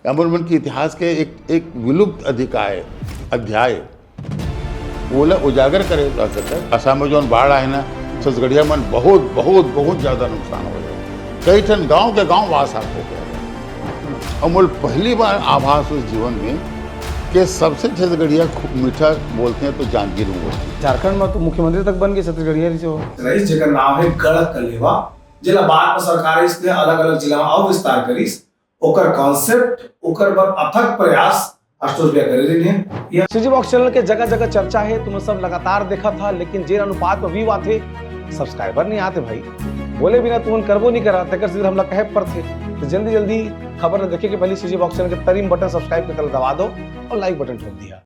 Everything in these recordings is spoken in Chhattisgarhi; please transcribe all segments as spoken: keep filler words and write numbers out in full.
हमर मन के इतिहास के एक एक विलुप्त अधिकाय अध्याय ओला उजागर करे जा सकत। असम में जौन बाढ़ आए ना, छत्तीसगढ़िया मन बहुत बहुत बहुत ज्यादा नुकसान हो गया। कई ठन गांव के गांव वास आप हो गया। और मोल पहली बार आभास हुई जीवन में कि सबसे छत्तीसगढ़िया खूब मीठा बोलते हैं तो जांजगीर में बोलते हैं। झारखंड में तो मुख्यमंत्री तक बन गए छत्तीसगढ़िया जी से हो। रईस, जेकर नाम है गढ़ कलेवा, जेला बाद में सरकार इसने अलग-अलग जिला में अउ विस्तार करिस, ओकर कॉन्सेप्ट, ओकर बर अथक प्रयास आशुतोष भैया करे रहिन हे। यह सीजी बॉक्स चैनल के जगह जगह चर्चा है, तुम सब लगातार देखा था, लेकिन जेन अनुपात में व्यू आते, सब्सक्राइबर नहीं आते भाई। बोले बिना तुमन करबो नहीं करा, तेकर सीधे हमला कहे पर थे। तो जल्दी जल्दी खबर देखे के पहले सीजी बॉक्स चैनल के तरीम बटन सब्सक्राइब के तले दबा दो और लाइक बटन ठोक दिया।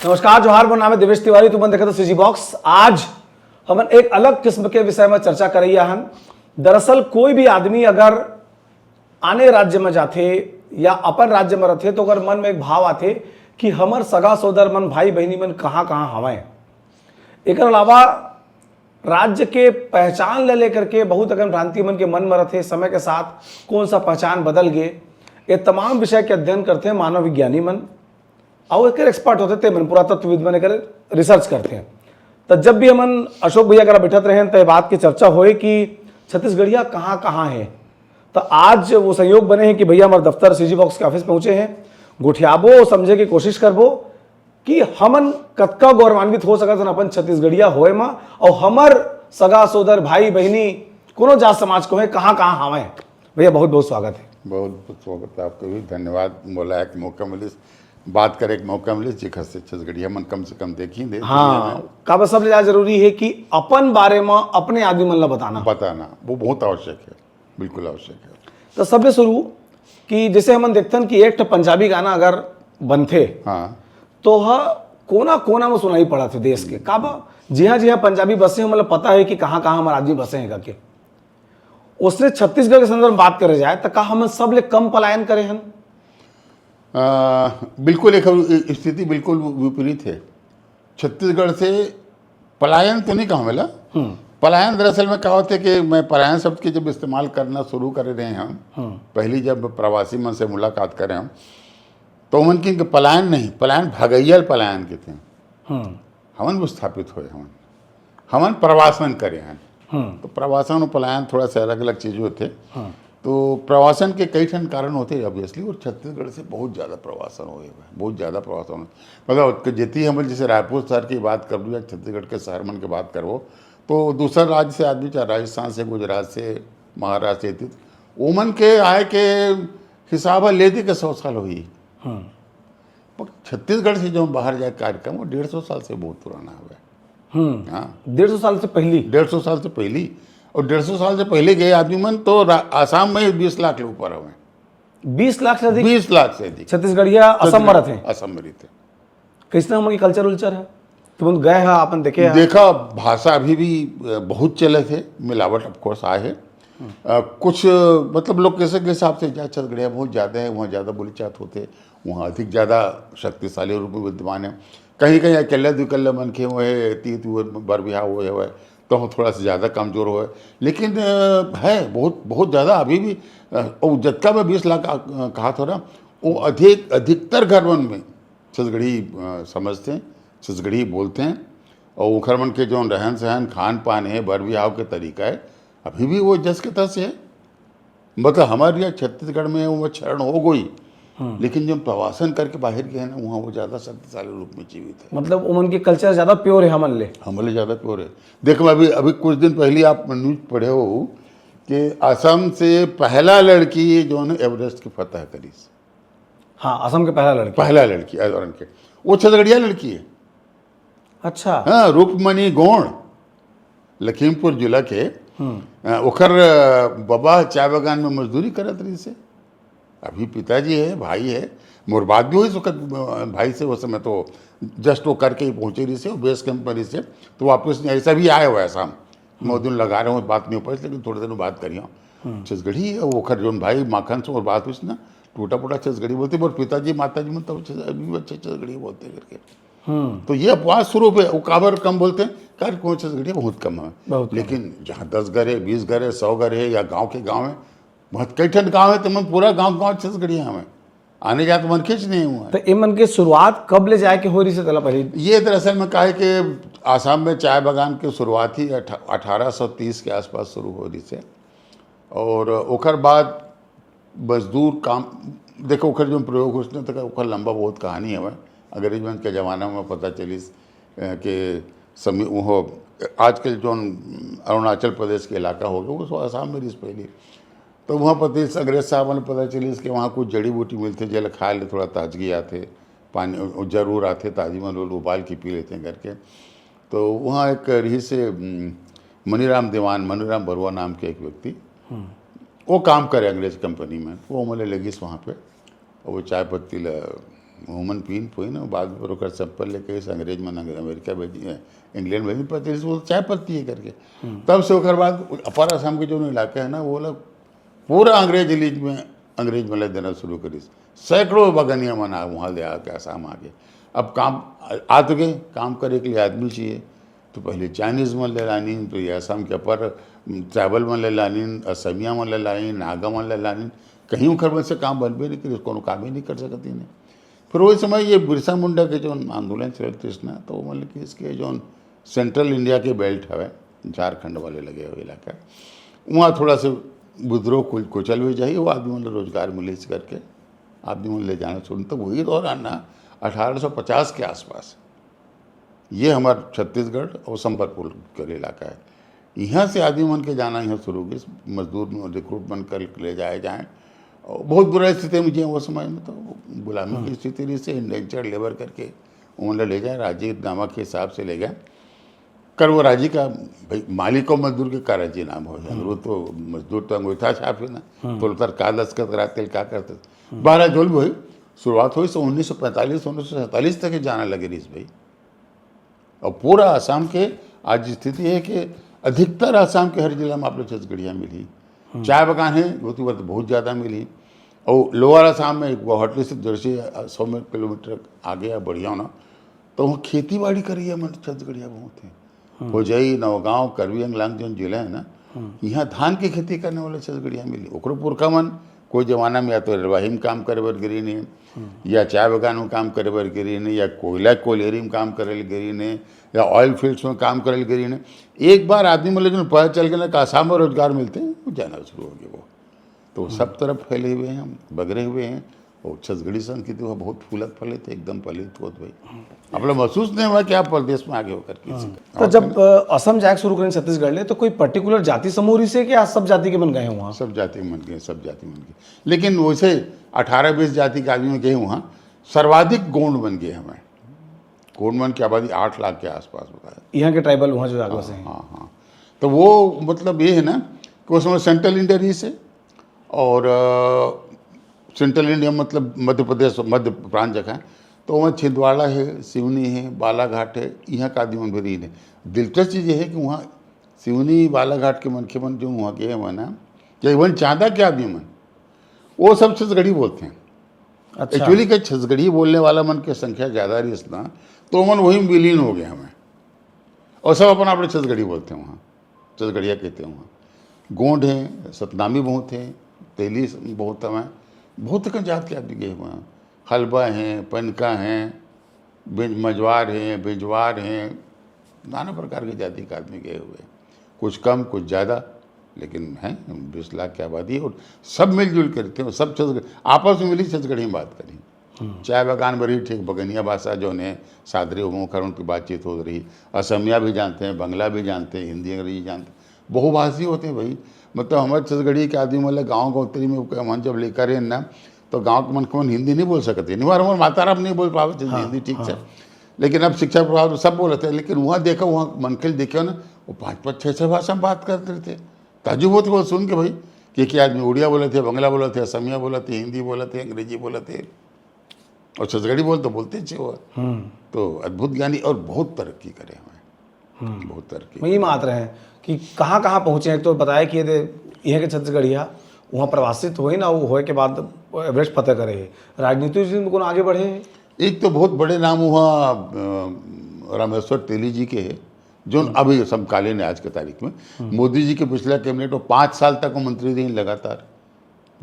नमस्कार, जोहार, मोर नाम है देवेश तिवारी, तुमन देखत हो सीजी बॉक्स। आज हमन एक अलग किस्म के विषय में चर्चा करैया हन। दरअसल कोई भी आदमी अगर आने राज्य में जाथे या अपन राज्य में रथे तो ओकर मन में एक भाव आथे कि हमर सगा सोदर मन, भाई बहिनी मन कहाँ कहाँ हवंय। एकर अलावा राज्य के पहचान ले लेकर के बहुत अकन भ्रांति मन के मन में रथे। समय के साथ कौन सा पहचान बदल गे, ये तमाम विषय के अध्ययन करथे मानव विज्ञानी मन। अउ एकर एक्सपर्ट होथे ते मन, पुरातत्वविद मन एकर रिसर्च करथे। त जब भी हमन अशोक भैया करा बैठत रहेन त ये बात के चर्चा होए कि छत्तीसगढ़िया कहाँ कहाँ हे। त आज वो संयोग बने हे कि भैया हमर दफ्तर सीजी बॉक्स के ऑफिस पहुँचे हे, गोठियाबो, समझे के कोशिश करबो कि हमन कतका गौरवान्वित हो सकत हन अपन छत्तीसगढ़िया होए म, अउ हमर सगा सोदर, भाई बहिनी, कोनो जात समाज के होए, कहाँ कहाँ हवंय। भैया बहुत बहुत स्वागत है। बहुत बहुत स्वागत है आपका भी, धन्यवाद। मोला एक मौका मिलिस, बात करे के मौका मिलिस, जेकर से छत्तीसगढ़िया मन कम से कम देखी दे दुनिया हाँ, में। काबर सबले ज्यादा जरूरी है कि अपन बारे में अपने आदमी मन ला बताना। बताना वो बहुत आवश्यक है, बिल्कुल आवश्यक है। तो सबले शुरू कि जैसे हमन देखथन कि एक ठो पंजाबी गाना अगर बनथे हाँ, तो ह कोना कोना में सुनाई पड़त हे देश के। काबर जिहाँ जिहाँ पंजाबी बसे हे, मतलब पता है कि कहाँ कहाँ हमारे आदमी बसे हैं करके। उसने छत्तीसगढ़ के संदर्भ में बात करे जाए तो का हमन सबले कम पलायन करे हन? आ, बिल्कुल एक स्थिति बिल्कुल विपरीत है। छत्तीसगढ़ से पलायन तो नहीं कहूँ मिला। पलायन दरअसल में का होते कि मैं पलायन शब्द के जब इस्तेमाल करना शुरू करे रहे हम, पहली जब प्रवासी मन से मुलाकात करे हम, तो उमन किन के पलायन नहीं, पलायन भगैया पलायन के थे। हम्म। हमन विस्थापित होए, हमन हमन प्रवासन करे हन। हम्म। तो प्रवासन और पलायन थोड़ा सा अलग अलग चीज होते। हम्म। तो प्रवासन के कई ठन कारण होते हैं ऑब्वियसली, और छत्तीसगढ़ से बहुत ज्यादा प्रवासन हुए हुए हैं, बहुत ज्यादा प्रवासन हुए। मतलब कि जितनी हम जैसे रायपुर शहर की बात कर लूँ या छत्तीसगढ़ के शहर मन की बात करबो, तो दूसरा राज्य से आदमी, चाहे राजस्थान से, गुजरात से, महाराष्ट्र से, ओमन के आए के हिसाब है ले दे के सौ साल हुई। हम्म। पर छत्तीसगढ़ से जो बाहर जाए कार्यक्रम, वो डेढ़ सौ साल से बहुत पुराना हुआ है। हम्म। हाँ, डेढ़ सौ साल से पहली। डेढ़ सौ साल से पहली। और डेढ़ सौ साल से पहले गए आदमी मन तो रा- आसाम में बीस लाख के ऊपर हुए। बीस लाख से अधिक बीस लाख से अधिक। छत्तीसगढ़िया असम में रहते हैं। असम में रहते हैं। कैसे हमन के कल्चर उल्चर है? तुम गए हा, अपन देखे हा? देखा, भाषा अभी भी अ, बहुत चले थे, मिलावट ऑफ कोर्स आए है। अ, कुछ अ, मतलब लोग कैसे के हिसाब से जा छत्तीसगढ़िया बहुत ज्यादा है, वहाँ ज्यादा बोली चात होते, वहाँ अधिक ज्यादा शक्तिशाली रूप में विद्यमान है। कहीं कहीं अकेले दुकल्ले मन के हुए, तीत हुए, बर बिहाव हुए हुए, तो हम थोड़ा सा ज्यादा कमजोर हुए। लेकिन अ, है बहुत बहुत ज्यादा अभी भी। अ, और जतका मैं बीस लाख अ, कहा था ना, वो अधिक अधिकतर घर मन में छत्तीसगढ़ी अ, समझते हैं, छत्तीसगढ़ी बोलते हैं। और उखर मन के जो रहन सहन, खान पान है, बर बिहाव के तरीका है, अभी भी वो जस के तस है। मतलब हमारे यहाँ छत्तीसगढ़ में वो क्षरण हो गई, लेकिन जब प्रवासन करके बाहर गए ना, वहाँ वो ज्यादा शक्तिशाली रूप में जीवित है। मतलब उमन के कल्चर ज्यादा प्योर है हमन ले। हमले ज्यादा प्योर है। देखो, अभी अभी कुछ दिन पहले आप न्यूज पढ़े हो कि असम से पहला लड़की जो है एवरेस्ट की फतह करी, हाँ, असम के पहला लड़की। पहला लड़की असम के, वो छत्तीसगढ़िया लड़की है। अच्छा। हाँ, रूपमणि गोंड, लखीमपुर जिला के। अ, ओकर अ, बबा चाय बागान में मजदूरी करत रहिस हे। अभी पिताजी है, भाई है, मोर बात भी होइस ओकर अ, भाई से। उस समय तो जस्ट वो करके ही पहुंचे रहिस हे, बेस कैंप पर रहिस हे, तो वापस नहीं, ऐसा भी आए हुआ है शाम। मैं उस दिन लगा रहे हूँ, बात नहीं हो पाई, लेकिन थोड़े दिन बाद करियो। छत्तीसगढ़ी है, ओकर जोन भाई माखन से और बात हुई ना, टूटा फूटा छत्तीसगढ़ी बोलते, मोर पिताजी माताजी मन तब छत्तीस-, अभी भी अच्छे छत्तीसगढ़ी बोलते करके। हम्म। तो ये अपवाद स्वरूप है। वो काबर कम बोलते हैं, कारण कि वहाँ छत्तीसगढ़िया बहुत कम है। बहुत कम। लेकिन जहाँ दस घर है, बीस घर है, सौ घर है, या गांव के गांव है, बहुत कई ठन गांव है, तो मैं पूरा गांव गांव छत्तीसगढ़िया हमें आने जात मन खेच नहीं हुआ है। तो ये मन के शुरुआत कब ले जाए के हो रही से तला पहले? ये दरअसल में कहा है कि आसाम में चाय बागान की शुरुआत ही अठा-, अठारह सौ तीस के आसपास शुरू हो रही से, और ओकर बाद मजदूर काम, देखो, ओकर जो प्रयोग होत ना, तो ओकर लंबा बहुत कहानी है। अंग्रेज मन के जमाना में पता चलिस, अ, कि समी-, वो आजकल जो अरुणाचल प्रदेश के इलाका हो गया, वो सब आसाम में रिस पहले। तो वहाँ पता चलिस, अंग्रेज साहब ने पता चलिस कि वहाँ कुछ जड़ी बूटी मिलते, जेला खाए ले थोड़ा ताजगी आते, पानी जरूर आते, ताजी मन लोग उबाल के पी लेते हैं करके। तो वहाँ एक रही से, उम, मनीराम दीवान, मनीराम बरुआ नाम के एक व्यक्ति, वो काम करे अंग्रेज कंपनी में, वो ओमन ले लगिस वहाँ पे। और वो चाय पत्ती ला ओमन पीन पोइन, बाद में ओकर sample लेके इस अंग्रेज मन अंग्रेज, अमेरिका भेजी, इंग्लैंड भेजी, पता चलिस वो चाय पत्ती है करके। तब से ओकर बाद अपर आसाम के जो इलाका है ना, वो लोग पूरा अंग्रेज लीज में अंग्रेज मन ला देना शुरू करिस। सैकड़ों बगनिया मन आ, वहाँ ले आके आसाम आ गए। अब काम आ तो गए, काम करे के लिए आदमी चाहिए, तो पहले चाइनीज मन ले लानिन, तो ये आसाम के अपर ट्राइबल मन ले लानिन, असमिया मन ले लानिन, नागा मन ले लानिन, कहीं उखर मन से काम बनबे नहीं करिस, कोनो काम ही नहीं कर सकत ही नहीं। फिर वही समय ये बिरसा मुंडा के जो आंदोलन चलत रहिस ना, तो मतलब कि इसके जो सेंट्रल इंडिया के बेल्ट हवे, झारखंड वाले लगे हुए इलाका, वहाँ थोड़ा से विद्रोह कुल कुचल भी जाही, वो आदमी मन ला रोजगार मिले, इस करके आदमी मन ले जाना शुरू। तो वही दौरान ना, अठारह सौ पचास के आसपास ये हमार छत्तीसगढ़ और संबलपुर के इलाका है, यहाँ से आदमी मन के जाना यहाँ शुरू हो गया, मजदूर रिक्रूटमेंट कर ले जाए जाए। और बहुत बुरा स्थिति में जिए वो समय में, तो गुलामी की स्थिति रही से, इंडेंचर्ड लेबर करके उन ले जाए, राजी नामा के हिसाब से ले गए। कर वो राजी का, भाई, मालिक और मजदूर के का राजी नाम हो जाए, वो तो मजदूर तो अंगूठा छाप है ना, तो उतर का दस्तखत कराते, क्या करते। बहरहाल जो भी हुई, शुरुआत हुई तो उन्नीस सौ पैंतालीस, उन्नीस सौ सैंतालीस तक ही जाना लगे रहीस भाई। और पूरा आसाम के आज स्थिति है कि अधिकतर आसाम के हर जिला में आप लोग छत्तीसगढ़िया मिली। चाय बागान है, वो तो बहुत ज़्यादा मिली। और लोअर आसाम में गुवाहाटी से डेढ़ सौ, सौ किलोमीटर आगे या बढ़िया होना, तो वहाँ खेती बाड़ी करिए मन छत्तीसगढ़िया बहुत है। होजई, नौगांव, करबी अंगलांग जो जिला है ना, यहाँ धान की खेती करने वाले छत्तीसगढ़िया मिली। ओकरो पुरखा मन कोई जमाना में या तो रेलवाही में काम करे बर गिरी ने, या चाय बागान में काम करे बर गिरी ने, या कोयला कोयलेरी में काम करे गिरी ने, या ऑयल फील्ड्स में काम करे गिरी ने। एक बार आदमी मतलब जो पता चल गया ना कि आसाम में रोजगार मिलते हैं, वो जाना शुरू हो गया वो। तो सब तरफ फैले हुए हैं हम, बगरे हुए हैं। और छत्तीसगढ़ी संस्कृति वो बहुत फूलत फलित है, एकदम फलित होत भाई। आप लोग महसूस नहीं हुआ कि आप परदेश में आगे होकर के इसी तो जब अ, असम जाके शुरू करें छत्तीसगढ़ ले, तो कोई पर्टिकुलर जाति समूह रही से कि आज सब जाति के मन गए हुआ? सब जाति मन गए, सब जाति मन गए। लेकिन वैसे अठारह बीस जाति के आदमी गए हुआ, सर्वाधिक गोंड मन गए हमें। गोंड मन की आबादी आठ लाख के आसपास बताया। यहाँ के ट्राइबल वहाँ जो जाके बसे हैं। हाँ, हाँ। तो वो मतलब ये है ना कि उसमें सेंट्रल इंडिया रही से, और सेंट्रल इंडिया मतलब मध्य प्रदेश, मध्य प्रांत जगह है, तो वहाँ छिंदवाड़ा है, सिवनी है, बालाघाट है, यहाँ का आदमी मन भी रही है। दिलचस्प चीज़ ये है कि वहाँ सिवनी बालाघाट के मनखे मन जो वहाँ के हैं ना, या इवन चांदा के आदमी मन, वो सब छत्तीसगढ़ी बोलते हैं। अच्छा। एक्चुअली क्या, छत्तीसगढ़ी बोलने वाला मन की संख्या ज़्यादा रही ना, तो मन वही विलीन हो गया हमें, और सब अपन आप छत्तीसगढ़ी बोलते हैं वहाँ, छत्तीसगढ़िया कहते हैं वहाँ। गोंड हैं, सतनामी बहुत हैं, तेली बहुत हैं, बहुत कम जात के आदमी गए हुए हैं। हलबा हैं, पनका हैं, बिंज-, मजवार हैं, बिंजवार हैं, नाना प्रकार के जाति के आदमी गए हुए हैं, कुछ कम, कुछ ज़्यादा, लेकिन हैं बीस लाख की आबादी। और सब मिलजुल के रहते हैं, सब छत्तीसगढ़, आपस में मिली छत्तीसगढ़ी में बात करी। चाय बागान में रही, ठीक बगनिया भाषा जो है, सादरी उमोखर उनकी बातचीत हो रही। असमिया भी जानते हैं, बंगला भी जानते हैं, हिंदी अंग्रेजी जानते हैं, बहुभाषी होते हैं भाई। मतलब हमारे छत्तीसगढ़ी के आदमी मतलब गाँव का उत्तरी में हम जब लेकर रहे ना, तो गाँव के मन को हिंदी नहीं बोल सकते, नहीं, हमारे माता राम नहीं बोल पावे हिंदी ठीक से। लेकिन अब शिक्षा प्रभाव में सब बोलते हैं, लेकिन वहाँ देखो, वहाँ मनखेल देखे ना, वो पाँच पाँच छः छः भाषा में बात करते रहते। ताजुब होते वो सुन के भाई, कि क्या आदमी उड़िया बोलत हे, बंगला बोलत हे, असमिया बोलत हे, हिंदी बोलत हे, अंग्रेजी बोलत हे, और छत्तीसगढ़ी बोल तो बोलते ही हो। तो अद्भुत ज्ञानी और बहुत तरक्की करे हुए हैं, बहुत तरक्की। वही बात रहे कि कहाँ कहाँ पहुँचे हैं। तो बताया कि ये दे, यहाँ के छत्तीसगढ़िया वहाँ प्रवासित हुए ना, वो होए के बाद एवरेस्ट फतेह करे है। राजनीति में कौन आगे बढ़े है? एक तो बहुत बड़े नाम हुआ, अ, रामेश्वर तेली जी के है, जो अभी समकालीन है आज के तारीख में। मोदी जी के पिछला कैबिनेट में पाँच साल तक वो मंत्री रही लगातार।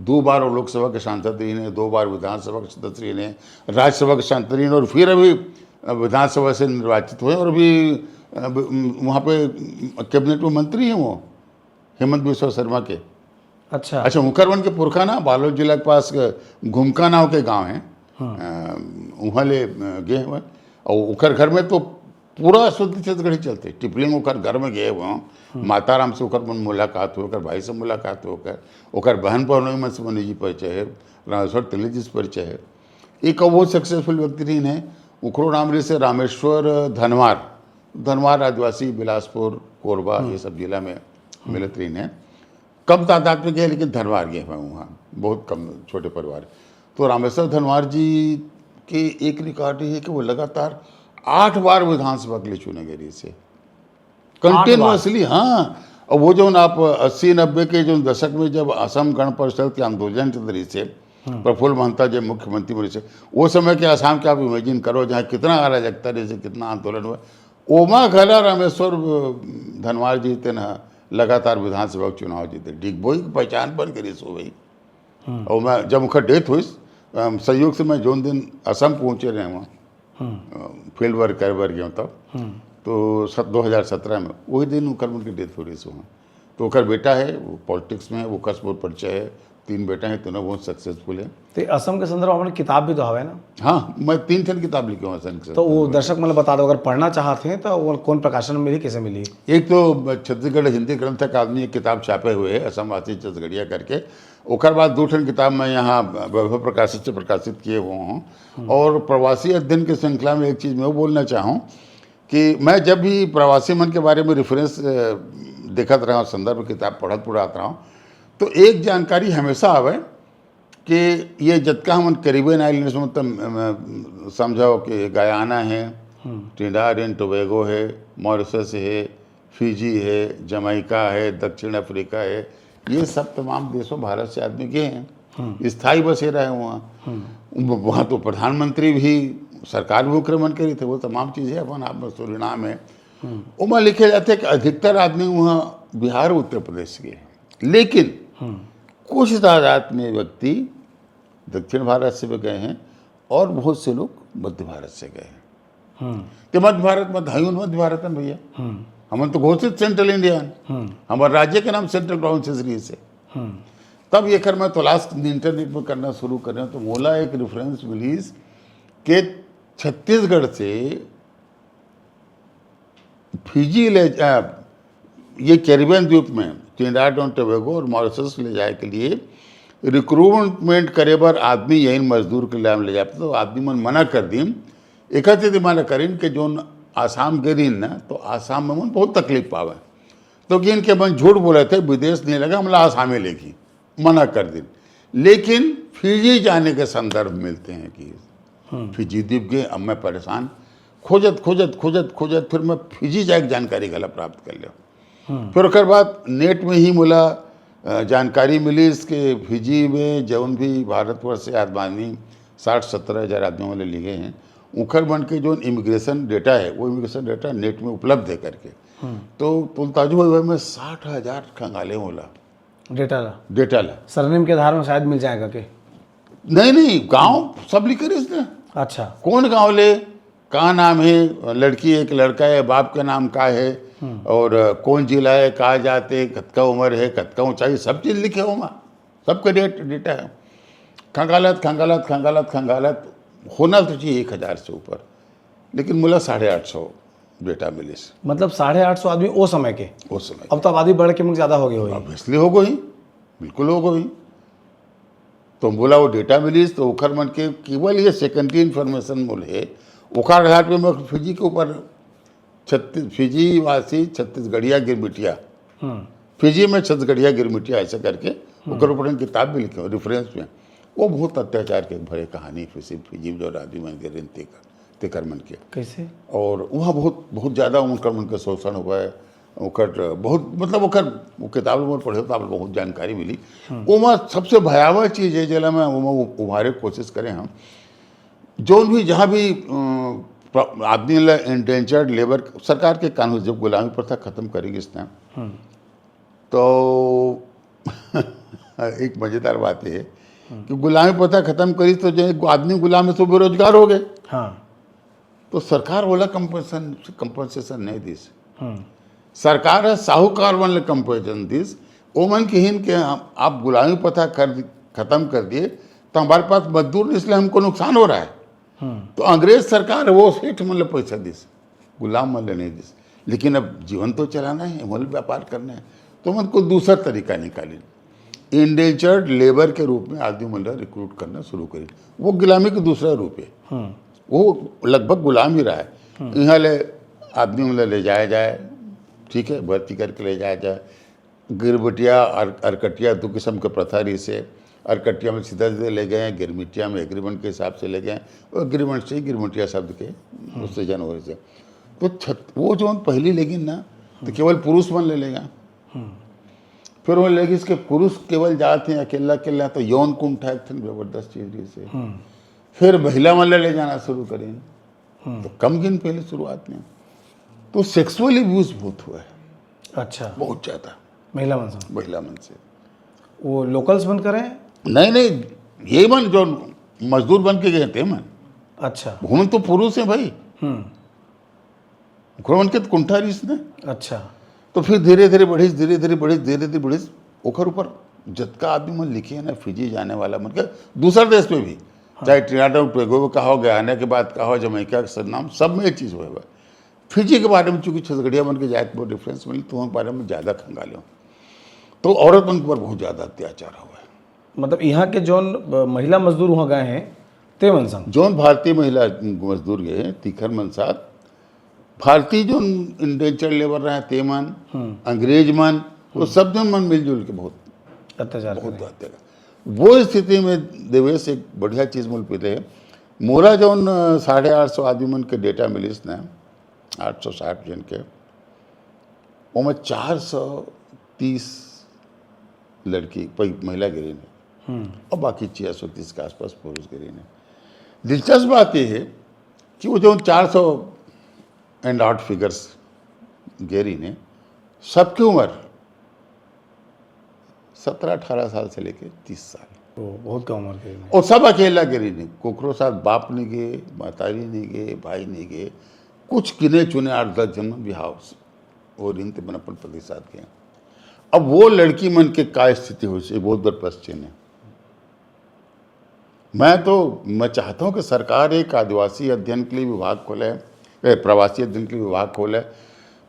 दो बार वो लोकसभा के सांसद रही हैं, दो बार विधानसभा के सदस्य रही हैं, राज्यसभा के सांसद रही हैं और फिर अभी, अ, विधानसभा से निर्वाचित हुए और अभी, अ, ब-, वहाँ पे कैबिनेट में मंत्री हैं वो, हेमंत बिस्वा शर्मा के। अच्छा। अच्छा, उखर मन के पुरखा ना बालोद जिला के पास घुमका नाव के गांव है। हाँ। अ, उहाँ ले, अ, गे हवय। और उखर घर में तो पूरा शुद्ध छत्तीसगढ़ी चलथे। टिपलिंग उखर घर में गे हवय। माताराम से उखर मन मुलाकात हो, उखर भाई से मुलाकात हो, उखर, उखर बहन पहनोई मन से मनीष जी परिचय है, रामेश्वर तेली जी से परिचय है। एक वो सक्सेसफुल व्यक्ति रहिन है, उखरो नाम रहिस हे रामेश्वर धनवार, धनवार आदिवासी, बिलासपुर, कोरबा, ये सब जिला में मिलत रहिन है। कम तादाद में गए, लेकिन धनवार गए हुए वहाँ, बहुत कम, छोटे परिवार। तो रामेश्वर धनवार जी के एक रिकॉर्ड ये है कि वो लगातार आठ बार विधानसभा के लिए चुने गए रहिस हे। कंटिन्यूअसली, हाँ। और वो जो आप अस्सी नब्बे के जो दशक में जब असम गण परिषद के आंदोलन चल रहिस हे, प्रफुल्ल महंता जब मुख्यमंत्री बनिस हे, वो समय के आसाम के आप इमेजिन करो, जहाँ कितना अराजकता रहिस हे, कितना आंदोलन हुआ, ओमा घला रामेश्वर धनवार जी तेन ह लगातार विधानसभा के चुनाव जीते, डिगबोई के पहचान बन के रहिस हो भाई। और मैं जब उनका डेथ हुई, अम, संयोग से मैं जोन दिन असम पहुँचे रहे वहाँ, अम, फील्ड वर्क करे बर गया तब, तो सत-, दो हज़ार सत्रह में वही दिन उनकर, उनकी डेथ हो रही है वहाँ। तो ओकर बेटा है, वो पॉलिटिक्स में है, वो कस बहुत परिचय है, तीन बेटा हैं, तीनों बहुत सक्सेसफुल हैं। तो असम के संदर्भ में किताब भी तो हवे ना? हाँ, मैं तीन ठन किताब लिखे हूँ असम के। तो वो दर्शक मन ल बता दो, अगर पढ़ना चाहत हैं तो वो कौन प्रकाशन में मिली, कैसे मिली? एक तो छत्तीसगढ़ हिंदी ग्रंथ अकादमी एक किताब छापे हुए है, असम वासी छत्तीसगढ़िया करके। ओकर बाद दो ठन किताब मैं यहाँ वैभव प्रकाशित से प्रकाशित किए हुए हूँ। और प्रवासी अध्ययन की श्रृंखला में एक चीज़ मैं वो बोलना चाहूँ कि मैं जब भी प्रवासी मन के बारे में रेफरेंस, अ, देखत रहा हूँ, संदर्भ किताब पढ़त पुढ़त रहा हूँ, तो एक जानकारी हमेशा आवे कि ये जतका हमन कैरिबियन आइलैंड्स में, मतलब, अ, समझो कि गयाना है, ट्रिनिडाड एंड टोबैगो है, मॉरिशस है, फिजी है, जमैका है, दक्षिण अफ्रीका है, ये सब तमाम देशों भारत से आदमी गए हैं, स्थायी बसेरा है वहाँ। व-, वहाँ तो प्रधानमंत्री भी, सरकार भी उनकरे मन के रही थे, वो तमाम चीज़ें अपन आप में, सूरीनाम है। ओमा लिखे जाते हैं कि अधिकतर आदमी वहाँ बिहार, उत्तर प्रदेश से गए हैं, लेकिन कुछ तादाद में व्यक्ति दक्षिण भारत से भी गए हैं और बहुत से लोग मध्य भारत से गए हैं। तो मध्य भारत में धायून मध्य भारत में भैया, हमन तो घोषित सेंट्रल इंडिया हैं, हमारे राज्य के नाम सेंट्रल प्रोविंसेस रहिस हे। तब ये कर मैं तलाश इंटरनेट में करना शुरू करें तो मोला एक रेफरेंस मिलिस कि छत्तीसगढ़ से फिजी ले, अ, ये कैरिबियन द्वीप में ट्रिनिडाड एंड टोबैगो और मॉरिशस ले जाए के लिए रिक्रूटमेंट करे बर आदमी यहीं मजदूर के लिए ले जाते, तो आदमी मन मना कर दिन। एक सेती मना करिन कि जोन आसाम गे रहिन ना, तो आसाम में मन बहुत तकलीफ पावे, तो कि इनके मन झूठ बोले थे, विदेश नहीं लगा, हमला आसामे लेगी, मना कर दिन। लेकिन फिजी जाने के संदर्भ मिलते हैं कि फिजी द्वीप गए। अब मैं परेशान, खोजत खोजत खोजत खोजत फिर मैं फिजी जाए के जानकारी घला प्राप्त कर लिया। फिर ओकर बाद नेट में ही मोला, अ, जानकारी मिलिस कि फिजी में जौन भी भारतवर्ष से आदमी, साठ सत्तर हज़ार आदमी वाले लिखे हैं, उखर मन के जो इमिग्रेशन डेटा है, वो इमिग्रेशन डेटा नेट में उपलब्ध है करके। तो तुम ताजुब हो, मैं साठ हज़ार खंगाले होला डेटा ला। डेटा ला। सरनेम के आधार में शायद मिल जाएगा के? नहीं, नहीं, गांव सब लिखे रहिस ना। अच्छा। कौन गांव ले, का नाम है, लड़की है कि लड़का है, बाप का नाम का है, और कौन जिला है, का जात है, कतका उम्र है, कतका ऊंचाई, सब चीज लिखे हो वहाँ, सबका डेट डेटा है। खंगालत खंगालत खंगालत खंगालत होना तो चाहिए एक हज़ार से ऊपर, लेकिन मोला साढ़े आठ सौ डेटा मिलिस। मतलब साढ़े आठ सौ आदमी ओ समय के? उस समय अब तो आबादी बढ़ के मुझे ज्यादा हो गई होगी। ऑब्वियसली हो गई, बिल्कुल हो गई। तो मोला वो डेटा मिलिस, तो ओखर मन के केवल ये सेकेंडरी इन्फॉर्मेशन मोल है, ओखर आधार पे मैं फिजी के ऊपर छत्तीस, फिजी वासी छत्तीसगढ़िया गिरमिटिया, फिजी में छत्तीसगढ़िया गिरमिटिया ऐसे करके ओकर ऊपर एक किताब भी लिखे हूँ रेफरेंस में। वो बहुत अत्याचार के भरे कहानी फिजी, फिजी में जो आदमी मन के रहन तेकर, तेकर मन के। कैसे? और वहाँ बहुत, बहुत ज़्यादा उनकर मन के शोषण हुआ है। ओकर बहुत, मतलब ओकर वो किताब में पढ़े तो आप बहुत जानकारी मिली। ओमा सबसे भयावह चीज़ है जेला मैं ओमा उ-, उभारे के कोशिश करे हम। जोन भी, जहाँ भी, अ, प्र-, आदमी ला इंडेंचर्ड लेबर, सरकार के कानून, जब गुलामी प्रथा खत्म करेगी इसने, तो एक मजेदार बात ये है कि गुलामी प्रथा खत्म करी, तो जो एक आदमी गुलाम है, तो बेरोजगार हो गए। हाँ। तो सरकार ओला कंपनसेशन, कंपनसेशन नहीं दिस। सरकार ह साहूकार मन ले कंपनसेशन दिस। ओमन किहिन के हम, आप गुलामी प्रथा कर, खत्म कर दिए, तो हमारे पास मजदूर नहीं, इसलिए हमको नुकसान हो रहा है। तो अंग्रेज सरकार वो सेठ मन ले पैसा दिस, गुलाम मन ले नहीं दिस। लेकिन अब जीवन तो चलाना है, ओमन व्यापार करना है, तो ओमन कोई दूसरा तरीका निकालिन। इंडेंचर्ड लेबर के रूप में आदमी मन ला रिक्रूट करना शुरू करिन। वो गुलामी का दूसरा रूप है। वो लगभग गुलाम ही रहा है। यहाँ ले आदमी मन ला ले जाया जाए, ठीक है, भर्ती करके ले जाया जाए। गिरमिटिया, अर-, अरकटिया, दो किस्म के प्रथा रहिस हे। अरकटिया में सीधा सीधा ले गए हैं, गिरमिटिया में एग्रीमेंट के हिसाब से ले गए हैं। और एग्रीमेंट से ही गिरमिटिया शब्द के उत्तेजन हो रहे थे। तो छत-, वो जो हम पहली लेगिन ना, तो केवल पुरुष मन ले लेगा। फिर वो लेगिस के पुरुष केवल जात हैं अकेला अकेला, तो यौन कुंठा एक ठन जबरदस्त चीज रहिस हे। फिर महिला मन ले जाना शुरू करें, तो कम गिन पहले शुरुआत में, तो सेक्सुअल अब्यूज बहुत हुआ है। अच्छा। बहुत ज्यादा। महिला मन से? महिला मन से। वो लोकल्स मन करे? नहीं, नहीं, ये मन जो मजदूर बन के गए थे मन। अच्छा। वो मन तो पुरुष हैं भाई। हम्म। ओखर मन के तो कुंठा रहिस ने। अच्छा। तो फिर धीरे धीरे बढ़िस, धीरे धीरे बढ़िस, धीरे धीरे बढ़िस। ओखर ऊपर जतका आदमी मन लिखे हैं ना, फिजी जाने वाला मन के, दूसर देश में भी, चाहे ट्रिनिडाड एंड टोबैगो का हो, गयाना के बाद का हो, जमैका के, सरनाम, सब में ये चीज होय बा। फिजी के बारे में चूंकि छत्तीसगढ़िया मन के जाए के बहुत डिफरेंस मिली, तो ओकर बारे में ज्यादा खंगाले हो। तो औरत मन के ऊपर बहुत ज्यादा अत्याचार हुआ है। मतलब, यहाँ के जौन, अ, महिला मजदूर वहाँ गए हैं, ते मन संग? जौन भारतीय महिला मजदूर गए हैं, तीखर मन साथ, भारतीय जौन इंडेंचर लेबर रहे, ते मन, अंग्रेज मन, वो सब जन मन मिलजुल के बहुत अत्याचार बहुत करे। अत्याचार। वो स्थिति में देवेश एक बढ़िया चीज मोल पीते है। मोरा जौन, अ, साढ़े आठ सौ आदमी मन के डेटा मिलिस ने, आठ सौ साठ जन के, ओमे चार सौ तीस लड़की, पै-, महिला गिरिन हे। और बाकी छह सौ तीस के आसपास पुरुष गिरिन हे। दिलचस्प बात ये है कि वो जो चार सौ एंड आठ फिगर्स गिरिन हे, सबकी उम्र सत्रह अठारह साल से लेके तीस साल। तो बहुत कम उम्र के हैं। और सब अकेला गिरिन हे, कोकरो साथ बाप नहीं गए, महतारी नहीं गए, भाई नहीं गए, कुछ गिने चुने आठ दस जन बिहाव से, वो दिन ते मन अपन पति साथ गए। अब वो लड़की मन के का स्थिति हो से बहुत बड़ प्रश्न है। मैं तो, मैं चाहता हूँ कि सरकार एक आदिवासी अध्ययन के लिए विभाग खोले, ए, प्रवासी अध्ययन के लिए विभाग खोले।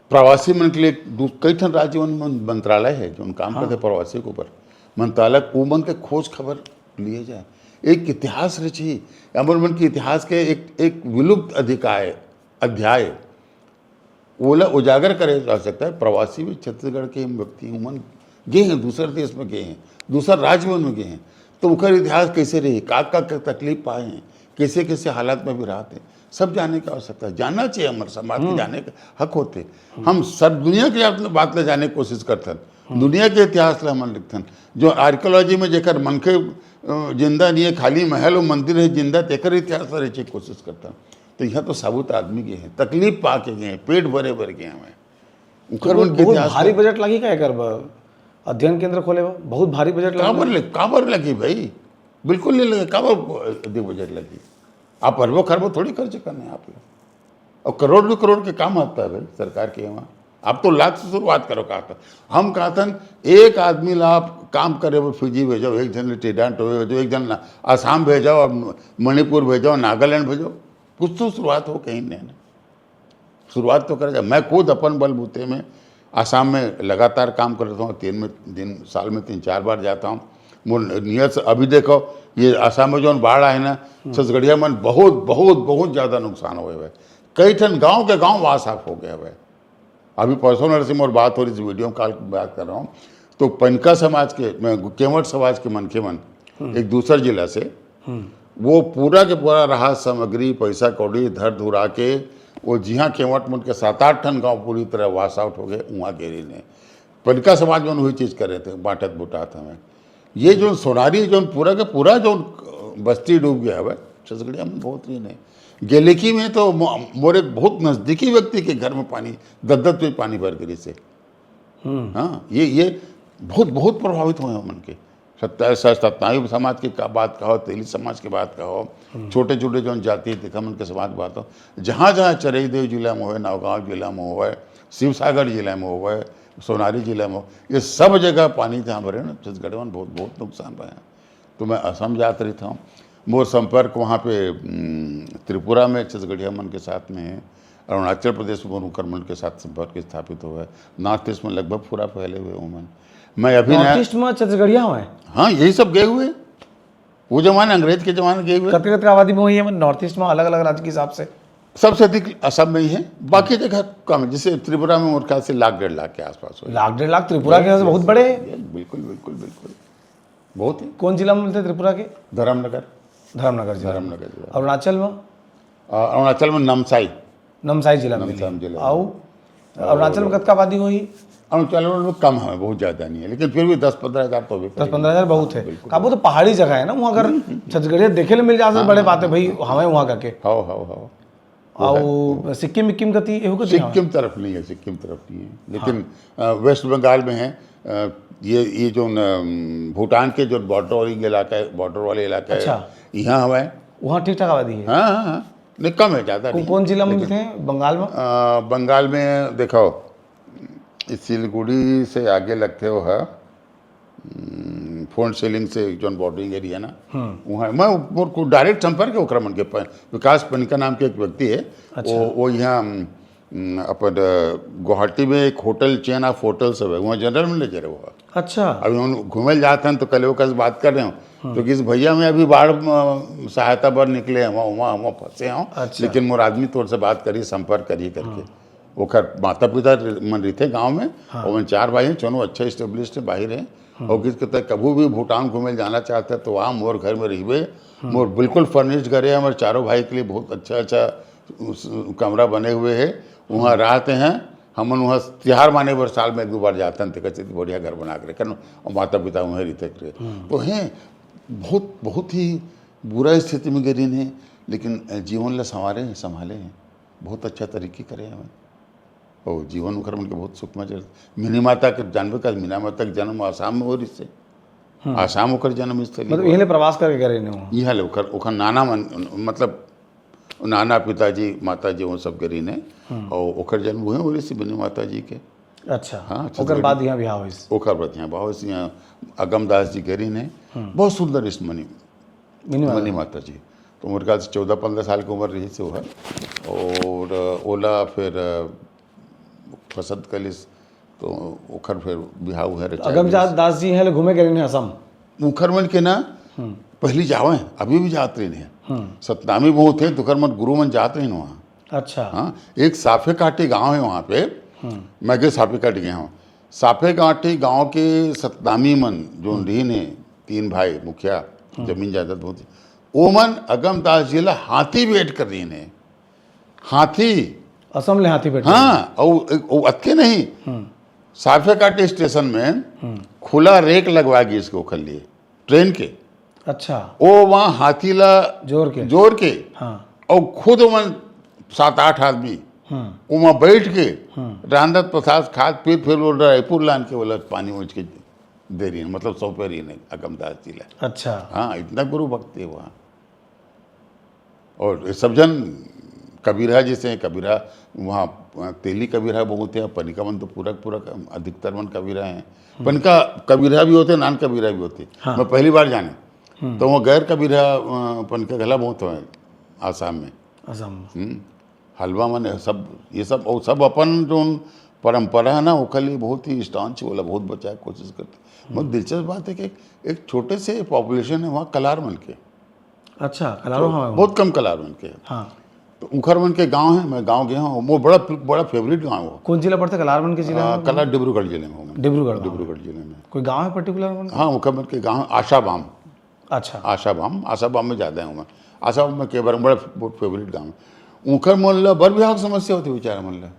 प्रवासी मन के लिए दू-, कई ठन राज्य मन में मंत्रालय है जो काम करते हैं प्रवासी के ऊपर। मंत्रालय उमन के खोज खबर लिए जाए, एक इतिहास रची, हमर मन के इतिहास के एक, एक विलुप्त अधिकाय, अध्याय, ओला उजागर करे जा सकता है। प्रवासी भी छत्तीसगढ़ के व्यक्ति उमन गए हैं, दूसर देश में गए हैं, दूसर राज्य मन में गए हैं, तो ओकर इतिहास कैसे रही, का, का, का तकलीफ पाए हैं, कैसे, कैसे हालात में भी रहते हैं, सब जाने की आवश्यकता है। जानना चाहिए, हमारे समाज के जाने का हक होते। हम सब दुनिया के अपने बात ले जाने की कोशिश करथन, दुनिया के इतिहास ला हमन लिखथन। जो आर्कियोलॉजी में जेकर मनखे, अ, जिंदा नहीं है, खाली महल और मंदिर है जिंदा, तेकर इतिहास ला रचे की कोशिश करथन। तो यहाँ तो साबुत आदमी गए हैं, तकलीफ पा के गए हैं, पेट भरे भर गए हैं। उखर बहुत, मन के बहुत इतिहास भारी में बजट लगी का एकर ब-, अध्ययन केंद्र खोले बा? बहुत भारी बजट लगी काबर बा? ले, काबर लगी भाई? बिल्कुल नहीं लगे, काबर अधिक बजट लगी? आप अरबों खरबों थोड़ी खर्च करने हैं आप लोग। और करोड़ दो करोड़ के काम आता है भाई सरकार के यहाँ। आप तो लाख से शुरुआत करो, कहा था। हम कहा था, एक आदमी ला आप काम करे वो फिजी भेजो, एक जन ले ट्रिनिडाड टोबैगो भेजो, एक जन ला आसाम भेजो, और मणिपुर भेजो, नागालैंड भेजो, कुछ तो शुरुआत हो कहीं नहीं ना। शुरुआत तो करे जाए। मैं खुद अपन बलबूते में आसाम में लगातार काम करता हूँ, तीन में, दिन, साल में तीन चार बार जाता हूँ। मोर नियत से अभी देखो, ये आसाम में जो बाढ़ आए ना, छत्तीसगढ़िया मन बहुत, बहुत, बहुत ज्यादा नुकसान हुए हुए। कई ठन गांव के गांव वास आउट हो गए हुए। अभी परसों नरसिंह और बात हो रही थी, वीडियो कॉल की बात कर रहा हूँ, तो पनका समाज के, मैं, केवट समाज के मनखे मन एक दूसर जिला से, वो पूरा के पूरा राहत सामग्री, पैसा कौड़ी धर धुरा के वो जिहाँ केवट मन के सात आठ ठन गांव पूरी तरह वास आउट हो गए, वहाँ घेरी ने। पनका समाज मन वही चीज कर रहे थे, बांटत बुटात हमें। ये जो सोनारी, जो पूरा के पूरा जो बस्ती डूब गया है, छत्तीसगढ़िया मन बहुत रहिन हे। गेलेकी में तो मो-, मोर एक बहुत नजदीकी व्यक्ति के घर में पानी, दस दस फीट पानी भर गिरिस हे। हाँ, ये ये बहुत बहुत प्रभावित होए हमन के। सत्ता-, स-, सतनामी समाज के का बात कहो, तेली समाज के बात कहो, छोटे छोटे जौन जाति हे तेखर मन के समाज के बात हो, जहाँ जहाँ चरईदेव जिला में होए, नौगांव जिला में होए, शिवसागर जिला में होए, सोनारी जिला में हो, ये सब जगह पानी जहाँ भरे ना, छत्तीसगढ़ में बहुत बहुत नुकसान रहे। तो मैं असम जात रहिथंव। मोर संपर्क वहाँ पे, उम, त्रिपुरा में छत्तीसगढ़िया मन के साथ में हे, अरुणाचल प्रदेश में मोर उनकर मन के साथ संपर्क स्थापित होवय। नॉर्थ ईस्ट में लगभग पूरा फैले हुए उमन। मैं अभी नया नॉर्थ ईस्ट में छत्तीसगढ़िया हवय? हाँ, यही सब गए हुए। वो जमाने, अंग्रेज के जमाने गए हुए। कतका कतका आबादी में होही हे नॉर्थ ईस्ट में, अलग अलग राज्य के हिसाब से? सबसे अधिक असम में ही है, बाकी जगह कम है। जैसे त्रिपुरा में मोर ख्याल से लाख डेढ़ लाख के आसपास होही। लाख डेढ़ लाख त्रिपुरा के हिसाब से बहुत बड़े हैं। Yes, बिल्कुल, बिल्कुल, बिल्कुल। बहुत ही। कौन जिला में मिलते हैं त्रिपुरा के? धर्मनगर। धर्मनगर जिला। धर्मनगर जिला। अरुणाचल में? अ, अरुणाचल में नमसाई। नमसाई जिला में नमसाई मिली। जिला। अउ अरुणाचल में कतका आबादी होही? अरुणाचल में कम है, बहुत ज़्यादा नहीं है, लेकिन फिर भी दस पन्द्रह हज़ार तो भी दस पन्द्रह हज़ार बहुत है। बिल्कुल। काबू तो पहाड़ी जगह है ना, वहाँ अगर छत्तीसगढ़िया देखे ले मिल जात हे, हाँ, बड़े हाँ, बात है हाँ, भाई, हाँ। हमें वहाँ करके। हाँ, हाँ, हाँ। वो है, वो अउ है। सिक्किम विक्किम कती, एहू कती हवय? सिक्किम तरफ नहीं है, सिक्किम तरफ नहीं है, लेकिन, हाँ। अ, वेस्ट बंगाल में है। अ, ये, ये जो न, भूटान के जो बॉर्डर वाली इलाका है, बॉर्डर वाले इलाका है, अच्छा। यहाँ हवय। वहाँ ठीक ठाक आबादी है? हाँ, हाँ, हाँ। नहीं, कम है, ज़्यादा को-, नहीं है। कौन जिला में लेकिन, मिलते हैं? बंगाल में? अ, बंगाल में देखो, इस सिलीगुड़ी से आगे लगते हो है, हम्म, फोन सीलिंग से जौन बॉर्डरिंग एरिया ना, हम्म। वहाँ मैं, मोर को डायरेक्ट संपर्क है ओकरा मन के प-, विकास पनिका नाम के एक व्यक्ति है, अच्छा। वो, वो यहाँ, हम्म, अपन, अ, गुवाहाटी में एक होटल, चेन ऑफ होटल्स है, वहाँ जनरल मैनेजर है वो। अच्छा। अभी हम घूमे जाते हैं तो कल ओकर से बात कर रहे हो, हम्म। तो किस भैया मैं अभी बाढ़, अ, सहायता बर निकले हैं, वहाँ, वहाँ, वहाँ फंसे हो, अच्छा। लेकिन मोर आदमी तोर से बात करिए, संपर्क करिए करके। हम्म। ओकर माता पिता मन रहिथे गांव में, हाँ। ओमन चार भाई हैं, चौनो अच्छा एस्टेब्लिश्ड है, बाहिर है। हम्म। और किस कहते हैं, कभू भी भूटान घूमे जाना चाहते हैं तो वहाँ मोर घर में रहिबे। हम्म। मोर बिल्कुल फर्निश्ड घर है, हमारे चारों भाई के लिए बहुत अच्छा अच्छा उस, कमरा बने हुए है, वहाँ हम्म। रहते हैं। हमन वहाँ तिहार माने बर साल में एक दो बार जाते हैं, तो कहते बढ़िया घर बना के रखे और माता पिता वहीं रहते रहे। हम्म। तो हैं बहुत, बहुत ही बुरा स्थिति में गिरिन है, लेकिन जीवन ला संवारे हैं, संभाले हैं। बहुत अच्छा तरीके करे हवय। अउ जीवन ओखर मन के बहुत सुखमय चलत। मिनी माता के जानबे कर, मिनी माता के जन्म आसाम में हो रिहिस हे। हम्म। आसाम ओकर जन्म स्थली मतलब हो। इहले प्रवास करके करे ने हो। इहाँ ले ओखर, ओखर नाना मन, मतलब नाना पिताजी, माताजी, वो सब के रहिन हे। हम्म। अउ ओखर जन्म उहें हो रिहिस हे मिनी माता जी के। अच्छा। हाँ, ओकर छत्तीसगढ़ बाद में। इहाँ बिहाव होइस। ओकर बाद इहाँ बिहाव होइस, इहाँ अगम दास जी के रहिन हे। हम्म। बहुत सुंदर इस मनी मिनी माता। मनी माता जी। तो मोर ख्याल से चौदह पन्द्रह साल के उम्र रहिस हे ओहर। और ओला फिर पसंद कर लिस, तो ओखर फिर बिहाव है, तो रचा अगम दिस। दास जी हैं ले घूमे गए रहिन हे असम। ओखर मन के ना, हम्म। पहली जावे, अभी भी जात रहिन हे। हम्म। सतनामी बहुत है, तो ओखर मन गुरु मन जात रहिन वहाँ। अच्छा। हाँ, एक साफे काटी गांव है वहाँ पे, हम्म। मैं के साफे काटी गया हूँ। साफे काटी गांव के सतनामी मन, जो हम्म। रहिन हे, तीन भाई मुखिया, हम्म। जमीन जायदाद बहुत है। ओमन अगम दास जी ला हाथी भेंट कर रहिन हे। हाथी। असम ले हाथी भेंट कर रहिन हे। हाँ, अउ, अउ अतके नहीं। हम्म। साफे काटी स्टेशन में हम्म। खुला रेक लगवा गिस के ओखर लिए, ट्रेन के। अच्छा। ओ वहाँ हाथी ला जोर के। जोर के। हाँ। अउ खुद ओमन सात आठ आदमी हम्म। ओमा बैठ के हम्म। रांधत पसास खात पीत फिर वो रायपुर लान के ओला पानी ओंच के दे रहिन, मतलब सौंपे रहिन अगम दास जी ला। अच्छा। हाँ, इतना गुरु भक्ति है वहाँ। और ये सब जन कबीरा जैसे हैं, कबीरा वहाँ तेली कबीरा बहुत है, पनिका मन तो पूरा, पूरा अधिकतर मन कबीरा हैं। हम्म। पनिका कबीरा भी होते, नॉन कबीरा भी होते। हाँ। मैं पहली बार जाने, हम्म। तो वहाँ गैर कबीरा, अ, पनिका घला बहुत है आसाम में। आसाम में। हम्म। हलवा मन, सब, ये सब, और सब अपन जो परंपरा है ना, ओकर लिए बहुत ही स्टांच वाला, बहुत बचाए के कोशिश करते। बहुत दिलचस्प बात है कि एक छोटे से पॉपुलेशन है वहाँ कलार मन के। अच्छा, कलारो तो हवय बहुत वहाँ। कम कलार मन के। हाँ। तो उखर मन के गांव है, मैं गांव गया हूँ, वो बड़ा, बड़ा फेवरेट गांव है। कौन जिला पड़ता है? कलार मन के जिला आ, में? कलार डिब्रूगढ़ जिले में हूँ मैं। डिब्रूगढ़ गांव। डिब्रूगढ़ जिले में। कोई गांव है पर्टिकुलर मन? हाँ, उखर मन के गांव आशाबाम। अच्छा। आशाबाम, आशाबाम में ज़्यादा हूँ मैं। आशाबाम में के बार बड़ा फेवरेट गांव है। उखर मन ला बर बिहाव के समस्या होती बेचारा मन ला।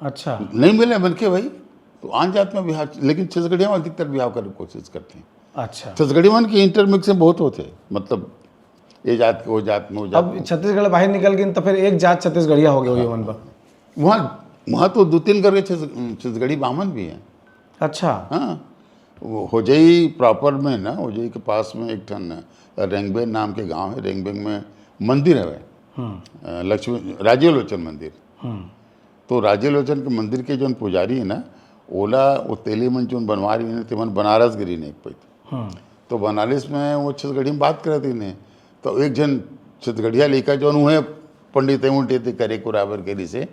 अच्छा। नहीं मिले मन के भाई, तो आन जात में बिहाव, लेकिन छत्तीसगढ़िया में अधिकतर बिहाव करे के कोशिश करते हैं। अच्छा। छत्तीसगढ़ी मन के इंटरमिक्स में बहुत होते हैं, मतलब ये जात के वो जात में, वो जात अब छत्तीसगढ़ बाहर निकल गई तो फिर एक जात छत्तीसगढ़िया हो गया हुई मन पर। वहाँ वहाँ तो दो तीन करके छत्तीस- छत्तीसगढ़ी बामन भी हैं। अच्छा। हाँ, वो होजई प्रॉपर में ना, होजई के पास में एक ठन रेंगबेंग नाम के गांव है। रेंगबेंग में मंदिर है, हम्म। अ, लक्ष्मी राजीव लोचन मंदिर। हम्म। तो राजीव लोचन के मंदिर के जोन पुजारी है ना, ओला वो तेली मन जोन बनवा रही है, तेमन बनारस गिरी नहीं एक पैत। हम्म। तो बनारस में वो छत्तीसगढ़ी में बात करत ही नहीं। तो एक जन छत्तीसगढ़िया लइका जोन हुए पंडित उंडित करे कुराबर के से,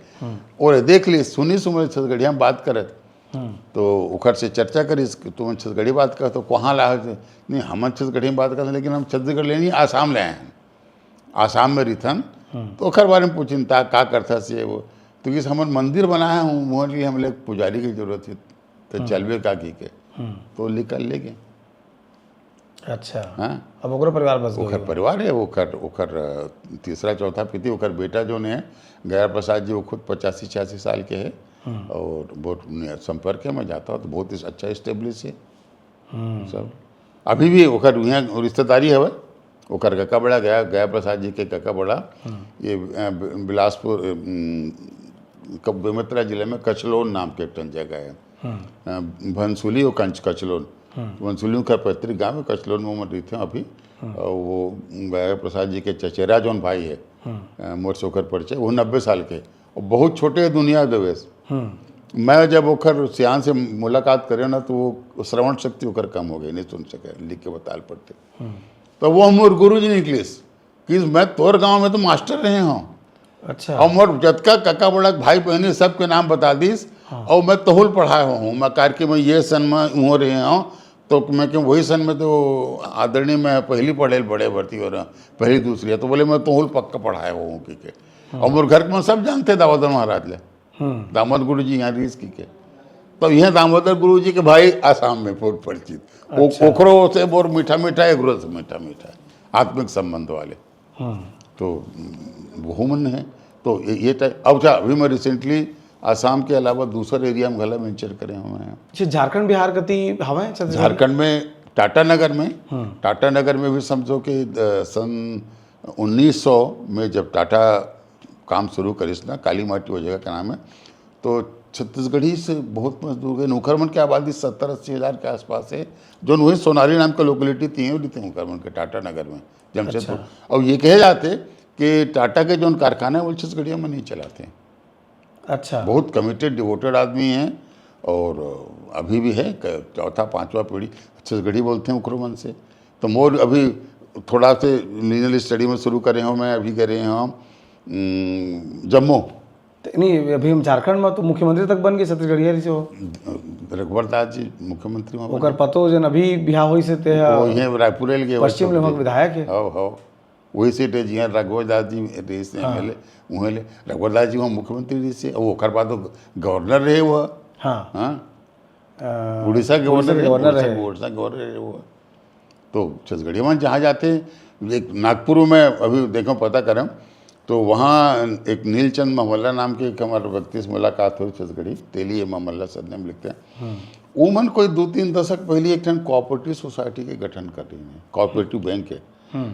और देख ली, सुनी सुमर छत्तीसगढ़िया में बात करत। हम्म। तो ओखर से चर्चा करिस कि तुम छत्तीसगढ़ी बात करत हो, कहाँ ला हो? नहीं, हम छत्तीसगढ़ी में बात करते, लेकिन हम छत्तीसगढ़ ले नहीं, आसाम ले आए हैं, आसाम में रिथन। तो ओखर बारे में पूछिन, ता का करता से वो? तो किस हमर मंदिर बनाया हूँ, मोहन लिए हमले पुजारी की जरूरत है, तो चलबे का की के। हम्म। तो निकल ले गए। अच्छा। हाँ। अब ओकरो परिवार बस ओखर गए। परिवार है, ओखर ओखर अ, तीसरा चौथा पीढ़ी। ओखर बेटा जो ने गया प्रसाद जी, वो खुद पचासी छियासी साल के है, और बहुत ने- संपर्क है, मैं जाता हूँ तो बहुत ही अच्छा एस्टेब्लिश है हम्म। सब। अभी भी ओखर यहाँ रिश्तेदारी हवे, ओखर कका बड़ा गया, गया प्रसाद जी के कका बड़ा, ये अ, बि- बिलासपुर, अ, उम, क- बेमेतरा जिले में कचलोन नाम के एक ठन जगह है। हम्म। अ, भनसुली और कंच कचलोन, भनसुली ओखर पैतृक गांव है, कचलोन में उमर रहिथे अभी। और वो गया प्रसाद जी के चचेरा जोन भाई है, अ, मोर से ओखर परिचय, वो नब्बे साल के, और बहुत छोटे दुनिया देवेश। हम्म। मैं जब ओखर सियान से मुलाकात करे ना, तो वो श्रवण शक्ति ओकर कम हो गई, नहीं सुन सके, लिख के बताल पड़ते। तो वो मोर गुरु जी निकलिस कि मैं तोर गांव में तो मास्टर रहे हूँ, अच्छा। और मोर जतका काका बड़ा भाई बहनी सबके नाम बता दिस। और मैं तोहुल पढ़ाए हूँ, मैं कारके मैं ये सन में उहो रहे हूँ, तो मैं क्यों वही सन में तो आदरणीय मैं पहली पढ़े बड़े भर्ती हो रहा हूँ, पहली दूसरी है, तो बोले मैं तोहुल पक्का पढ़ाए हूँ कि के। और मोर घर में सब जानते दामोदर महाराज ले, हम्म। दामोदर गुरु जी यहाँ रीस की के। तो यह दामोदर गुरु जी के भाई आसाम में बहुत परिचित, वो अच्छा। ओखरो से बहुत मीठा मीठा, एकरो से मीठा मीठा, आत्मिक संबंध वाले। हम्म। तो उम, वो मन है। तो ये, ये टाइप। अब अच्छा, अभी मैं रिसेंटली आसाम के अलावा दूसर एरिया में घला वेंचर करे हुए हैं। अच्छा, झारखंड बिहार कति हवे छत्तीसगढ़? झारखंड में टाटा नगर में, हम्म। टाटा नगर में भी समझो कि अ, सन उन्नीस सौ में जब टाटा काम शुरू करिस ना, काली माटी वो जगह का नाम है, तो छत्तीसगढ़ी से बहुत मजदूर गए। ओखर मन के आबादी सत्तर अस्सी हजार के आसपास है, जो वही सोनारी नाम का लोकेलिटी थी, वही थी ओखर मन के टाटा नगर में, जमशेदपुर। अच्छा। और ये कहे जाते कि टाटा के जो कारखाना है, वो छत्तीसगढ़िया में नहीं चलाते हैं। अच्छा। बहुत कमिटेड, डिवोटेड आदमी हैं, और अभी भी है, क- चौथा पांचवा पीढ़ी छत्तीसगढ़ी बोलते हैं ओखरो मन से। तो मोर अभी थोड़ा से लीनियल स्टडी में शुरू करे हूँ मैं, अभी करे हूँ उम, जम्मू। तो नहीं, अभी हम झारखंड में तो मुख्यमंत्री तक बन गए छत्तीसगढ़िया जी से हो। रघुवर दास जी मुख्यमंत्री वहाँ ओकर पतो जन अभी बिहार होई से ते वो ये रायपुर ले गए, पश्चिम वो लोहक विधायक है। हो हो, वही सीट है जी, यहाँ रघुवर दास जी रईस ने, एमएलए, वहाँ ले रघुवर दास जी वहाँ मुख्यमंत्री रईस है, वो ओकर बाद वो गवर्नर रहे वो। हाँ। हाँ, अ, उड़ीसा के उड़ीसा गवर्नर के रहे, गवर्नर उड़ीसा रहे। के, उड़ीसा के गवर्नर रहे वो। तो छत्तीसगढ़िया में जहाँ जाते हैं, एक नागपुर में अभी देखो, पता करें, तो वहाँ एक नीलचंद मामल्ला नाम के एक हमारे व्यक्ति से मुलाकात हुई, छत्तीसगढ़ी, तेली मामल्ला सरनेम लिखते हैं। वो मन कोई दो तीन दशक पहले एक ठन कोऑपरेटिव सोसाइटी के गठन कर रही है, कोऑपरेटिव बैंक है, हम्म।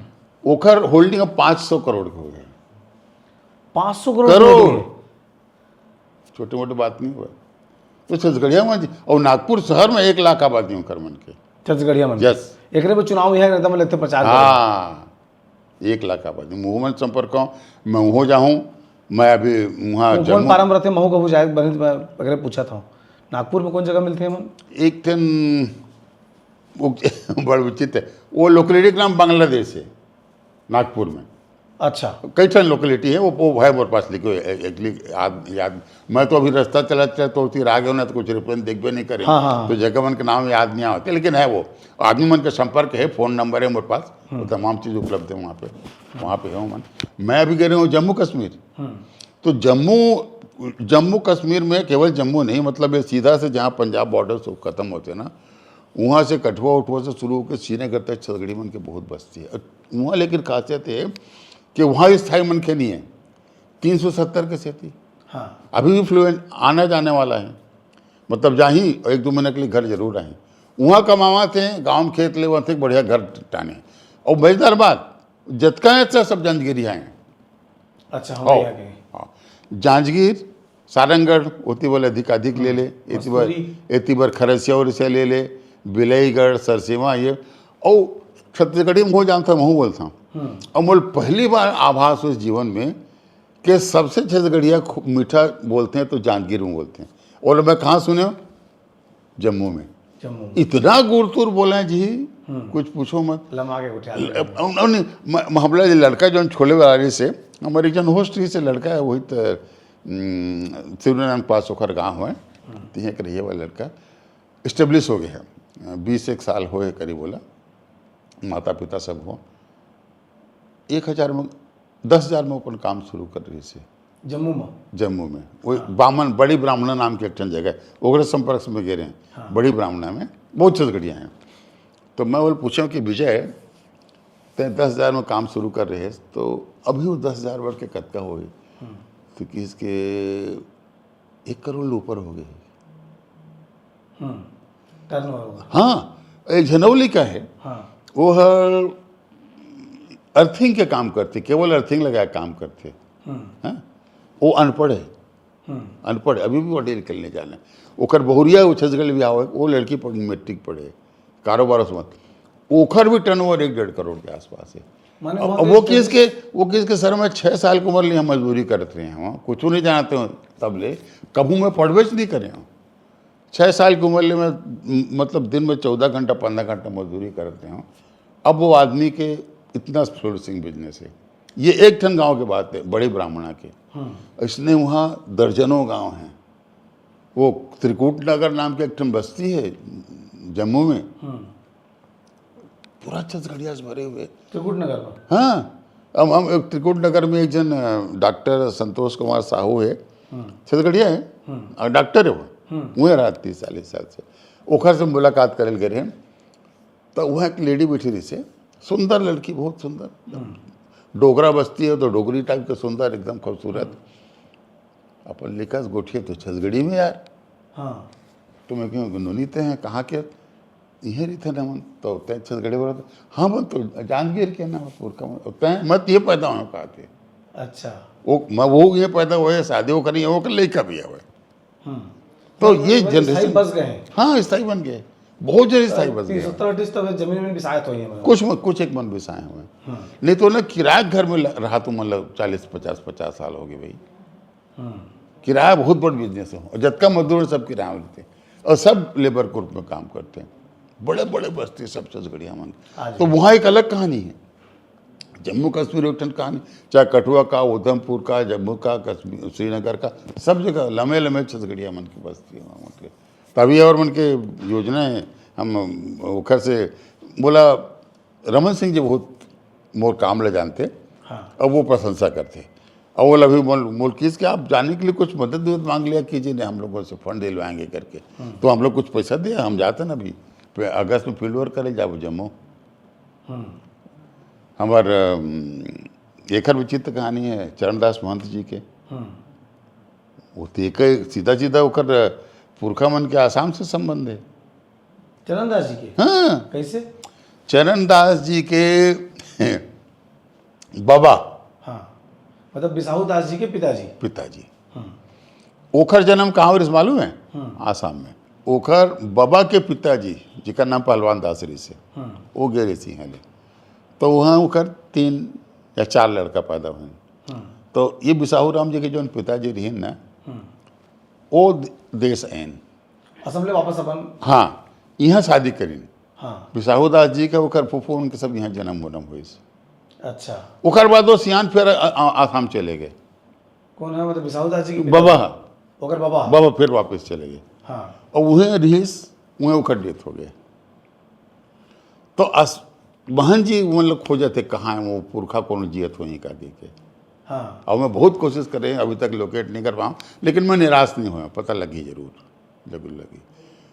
ओखर होल्डिंग अब पाँच सौ करोड़ के हो गए। पाँच सौ करोड़ करोड़। होल्डिंग है। छोटे मोटे बात नहीं हुआ। तो छत्तीसगढ़िया में जी, और नागपुर शहर में एक लाख आबादी ओखर मन के। छत्तीसगढ़िया मन। Yes। एकरे पर चुनाव यह नेता में लेते प्रचार करे। हाँ, एक लाख आबादी। मुहूमन संपर्क हो, मैं वहाँ जाऊँ, मैं अभी वहाँ कौन जम्मू, पारम रहते, महू कभू जाए बने, मैं अगर पूछा था, नागपुर में कौन जगह मिलते हैं मन? एक ठन वो बड़ विचित्र है, वो लोकेलिटी का नाम बांग्लादेश है, नागपुर में। अच्छा। कई ठन लोकेलिटी है, वो, वो है मोर पास लिखे हुए, ए-, एक्चुअली याद, याद, मैं तो अभी रास्ता चला चला तो उतनी राग है ना, तो कुछ रेफरेंस देखबे नहीं करे। हाँ, हाँ, हाँ। तो जगह मन के नाम याद नहीं आते, लेकिन है वो, आदमी मन के संपर्क है, फोन नंबर है मोर पास, वो तमाम चीज़ उपलब्ध है वहाँ पे, वहाँ पे है वो मन। मैं अभी गए हूँ जम्मू कश्मीर, तो जम्मू, जम्मू कश्मीर में केवल जम्मू नहीं, मतलब ये सीधा से जहाँ पंजाब बॉर्डर से खत्म होते हैं ना, वहाँ से कठुआ उठुआ से शुरू होकर श्रीनगर तक छत्तीसगढ़ी मन के बहुत बस्ती है। वहाँ लेकिन खासियत है कि वहाँ स्थायी मन के नहीं है, तीन सौ सत्तर के सेती। हाँ। अभी भी फ्लुएंट आना जाने वाला है, मतलब जाही एक दो महीने के लिए घर जरूर आए। वहाँ कमावा थे, गाँव में खेत ले, वहाँ थे बढ़िया घर टाने। और मजेदार बात, जतका हे, सब जांजगीर हे। अच्छा, हम यहाँ के। हाँ, जांजगीर, सारंगढ़, ओती वाले अधिकाधिक ले ले, एती बर, मस्तूरी। एती बर खरसिया उरसिया ले ले, बिलईगढ़, सरसीमा, ये, और छत्तीसगढ़ी में हो जानता, महूँ बोलता हूँ। और मोल पहली बार आभास हुई जीवन में कि सबसे छत्तीसगढ़िया खू-, मीठा बोलते हैं तो जांजगीर में बोलते हैं। और मैं कहाँ सुने हूँ? जम्मू में। जम्मू में। इतना गुरतुर बोले जी, कुछ पूछो मत। लमा के उठा ले। अब उन-, उन-, म-, हमला जे लड़का जौन छोले वाला रहिस हे, हमर एक जन होस्ट रहिस हे, लड़का हे, वही त, उम, शिवनारायण पास ओकर गाँव हे, तिहें के रहिए वाला लड़का, एस्टेब्लिश हो गए हे, बीस एक साल होए करीब ओला, माता पिता सब हो, एक हजार में, दस हजार में अपन काम शुरू कर रहिस हे। जम्मू में। जम्मू में वो बामन, बड़ी ब्राह्मणा नाम के एक ठन जगह, ओकरे संपर्क में गे रहे हैं। बड़ी ब्राह्मणा में बहुत छत्तीसगढ़िया हैं। तो मैं बोल पूछा कि विजय, तैं दस हजार में काम शुरू कर रहे हैं, तो अभी वो दस हजार वर्ष के कतका होही? तो किस के एक करोड़ ऊपर हो गए। हम्म। टर्नओवर होगा। हाँ, एक झनौली का है, हाँ। वो हर अर्थिंग के काम करथे, केवल अर्थिंग लगा के काम करथे। हम्म। हैं? वो अनपढ़ है, हम्म। अनपढ़ है, अभी भी पढ़े लिखे नहीं जाने। ओकर बहुरिया वो छत्तीसगढ़ भी आवे, वो लड़की पढ़, मैट्रिक पढ़े, कारोबार समझ, ओखर भी टर्नओवर एक डेढ़ करोड़ के आसपास है। माने अब वहाँ अब के वो किस के, वो किस के सर में छः साल की उम्र ले हम मजदूरी करते रहे हैं, कुछ नहीं जानते हो तब ले, कभू मैं पढ़बे च नहीं करे हूँ। छः साल की उम्र ले मैं, म-, मतलब दिन में चौदह घंटा, पन्द्रह घंटा मजदूरी करते हूँ। अब वो आदमी के इतना फ्लोरिशिंग बिजनेस है। ये एक ठन गांव के बात है, बड़ी ब्राह्मणा के। इसने वहाँ दर्जनों गांव हैं। वो त्रिकूट नगर नाम की एक ठन बस्ती है जम्मू में, हम्म। पूरा छत्तीसगढ़िया से भरे हुए। त्रिकूट नगर में। हाँ, हम हम एक त्रिकूट नगर में एक जन, अ, डॉक्टर संतोष कुमार साहू है, छत्तीसगढ़िया है, और डॉक्टर है वो, वहीं रहा तीस चालीस साल से। ओखर से मुलाकात करे गए रहे, तो वहाँ एक लेडी बैठी रही से, सुंदर लड़की, बहुत सुंदर, डोगरा बस्ती है तो डोगरी टाइप के सुंदर, एकदम खूबसूरत। अपन लिखस गोठिया तो छत्तीसगढ़ी में यार। हाँ। तो मैं कहूँ, "नोनी ते हैं, कहाँ के?" "इहे रहिथे ना मन।" "तो तैं छत्तीसगढ़ी बोलत?" "हाँ मन, तो जांजगीर के ना, पुरखा मन।" "तैं?" "मैं तो ये पैदा हुआ कहा थे।" अच्छा। वो, मैं वो ये पैदा हुए, शादी वो करी, वो कर लइका भी आवे। हम्म। तो ये मतलब जनरेशन स्थायी बस गए हैं। हाँ, स्थायी बन गए, बहुत जन स्थायी बन गए। सत्तर अड़तीस तक जमीन में बिसाए तो ही है, मतलब। कुछ म-, कुछ एक मन बिसाए हुए हैं। नहीं तो ना, किराया घर में ल-, रहा तो मतलब चालीस पचास, पचास साल हो गए भाई। हम्म। किराया बहुत बड़ बिजनेस है, और जतका मजदूर है, सब किराया में लेते हैं, और सब लेबर ग्रुप में काम करते हैं, बड़े बड़े बस्ती, सब छत्तीसगढ़िया मन। हाँ जी। तो वहाँ एक अलग कहानी है। जम्मू कश्मीर एक ठन कहानी, चाहे कठुआ का, उधमपुर का, जम्मू का, कश्मीर, श्रीनगर का, सब जगह लम्बे लम्बे छत्तीसगढ़िया मन की बस्ती है वहाँ मन के। तभी और मन के योजना है, हम ओखर से बोला, रमन सिंह जी बहुत मोर काम ले जानते, हाँ। अब वो प्रशंसा करते। और वो अभी मोल, मोल किस के आप जाने के लिए कुछ मदद उदद मांग लिया कीजिए, नहीं हम लोगों से फंड दिलवाएंगे करके। तो हम लोग कुछ पैसा दिया, हम जाते ना अभी, पे-, अगस्त में फील्ड वर्क करे जाबो जम्मू। हम्म। हमार, अम, एकर विचित्र कहानी है चरणदास महंत जी के। हम्म। वो तो एक सीधा सीधा ओकर पुरखा मन के आसाम से संबंध है। चरणदास जी के? हाँ, कैसे? चरणदास जी के बाबा, हाँ, मतलब बिसाहू दास जी के पिताजी। पिताजी, हम्म। ओखर जन्म कहाँ होइस मालूम है? हम्म। आसाम में। ओखर बाबा के पिताजी, जेकर नाम पहलवान दास रहिस हे, हम्म। वो गे रहिस इहाँ ले, तो वहाँ ओकर तीन या चार लड़का पैदा हुए। हम्म। तो ये बिसाहू राम जी के जौन पिताजी रहिन ना, हम्म। वो द-, देश आइन। असम ले वापस अपन। हाँ, यहाँ शादी करिन। हाँ। बिसाहू दास जी के ओकर फूफू उनके सब यहाँ जन्म वनम होइस। अच्छा। ओकर बाद वो सियान फिर आ-, आ-, आसाम चले गए। कौन है, मतलब बिसाहू दास जी के पिता? बाबा, ओकर बाबा। बाबा फिर वापस चले गए। हाँ। और वहीं रहिस, वहीं ओकर डेथ हो गए। तो अस-, बहन जी वो लोग खोजत हे कहाँ है वो पुरखा, कौन जियत होही का के। हाँ। और मैं बहुत कोशिश करे, अभी तक लोकेट नहीं कर पाऊँ, लेकिन मैं निराश नहीं हुआ, पता लगी जरूर, जरूर लगी।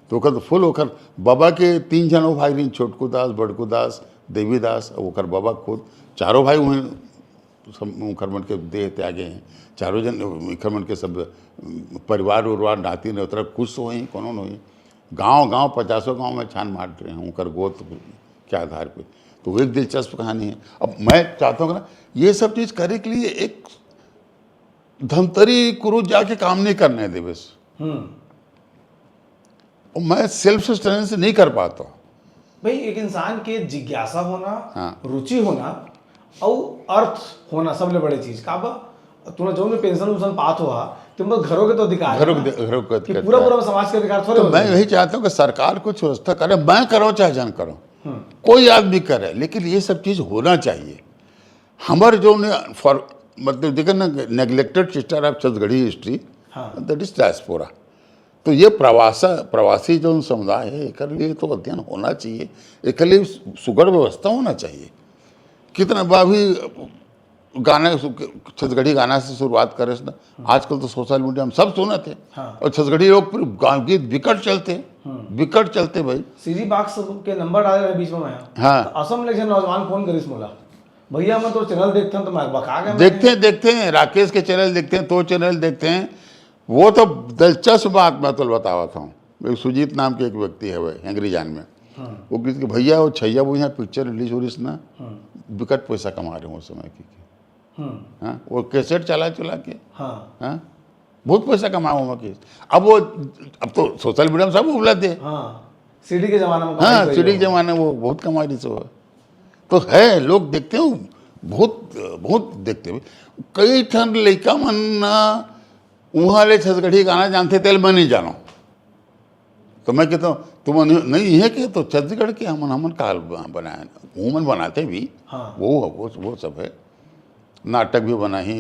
तो ओकर तो फुल ओकर बाबा के तीन जन भाई रहिन, छोटकू दास, बड़कू दास, देवी दास, और ओकर बाबा खुद, चारों भाई वहीं सब ओकर मन के देह त्यागे हैं। चारों जन ओकर मन के सब परिवार उरवार नाती नेवतरा कुछ तो होही, कोनो नहीं। गांव गांव पचासों गांव में छान मारत रहे हैं ओकर गोत के आधार पे। तो वो एक दिलचस्प कहानी है। अब मैं चाहता हूँ ना, ये सब चीज करे के लिए एक धमतरी कुरुद जाके काम नहीं करने देवे। हम्म। और मैं सेल्फ सस्टेनेंस नहीं कर पाता। भाई, एक इंसान के जिज्ञासा होना, हाँ। रुचि होना और अर्थ होना सबले बड़े चीज। का बा, तूने जो भी पेंशन उंशन पात हुआ, तुम बस घरों के तो अधिकार है घरों ना? के, घरों के कि अधिकार पूरा है। पूरा समाज के अधिकार थोड़े तो हो मैं जाए। यही चाहता हूँ कि सरकार कुछ व्यवस्था करे, मैं करो चाहे जन करो, हम्म। कोई आदमी करे, लेकिन ये सब चीज होना चाहिए। हमारे जो ने फॉर मतलब देखे ना, neglected sister of Chhattisgarhi history, हाँ। That is diaspora. तो ये प्रवासा प्रवासी जो समुदाय है, एकर लिए तो अध्ययन होना चाहिए, एकर लिए सुगढ़ व्यवस्था होना चाहिए। कितना बा अभी गाना सु- छत्तीसगढ़ी गाना से शुरुआत करे से ना, आजकल तो सोशल मीडिया में सब सुनत हे। हाँ। और छत्तीसगढ़ी लोग पूरे गाँव गीत बिकट चलते हैं, बिकट चलते भाई। सीजी बॉक्स के नंबर डाले रहे बीच में, मैं हाँ। तो असम ले एक झन नौजवान फोन करिस मोला, "भैया, मैं तो चैनल देखते हैं।" तो मैं बका गया। देखते हैं, देखते हैं, राकेश के चैनल देखते हैं, तो चैनल देखते हैं। वो तो दिलचस्प बात मैं तो बतावत हूँ। एक सुजीत नाम के एक व्यक्ति है, वो हेंगरी जान में, हाँ। वो किसी के भैया, वो छैया वो यहाँ पिक्चर रिलीज हो रही ना, हाँ। बिकट पैसा कमा रहे हैं उस समय की। हम्म। हाँ, वो कैसेट चला चला के, हाँ। हाँ, बहुत पैसा कमाए हुआ कि। अब वो, अब तो सोशल मीडिया में सब उपलब्ध है। हाँ, सीडी के जमाना में हाँ, कमाई सीडी के हुई है। जमाने वो बहुत कमाई रही सो। तो है, लोग देखते हो, बहुत बहुत देखते हो। कई ठन लइका मन ना वहाँ ले छत्तीसगढ़ी गाना जानते, तेल मैं नहीं जानो। तो मैं कहता हूँ, तुम नहीं, नहीं है कि तो छत्तीसगढ़ के हमन, हमन काल ब-, बनाए, उमन बनाते भी, हाँ। वो वो वो सब है। नाटक भी बनाही,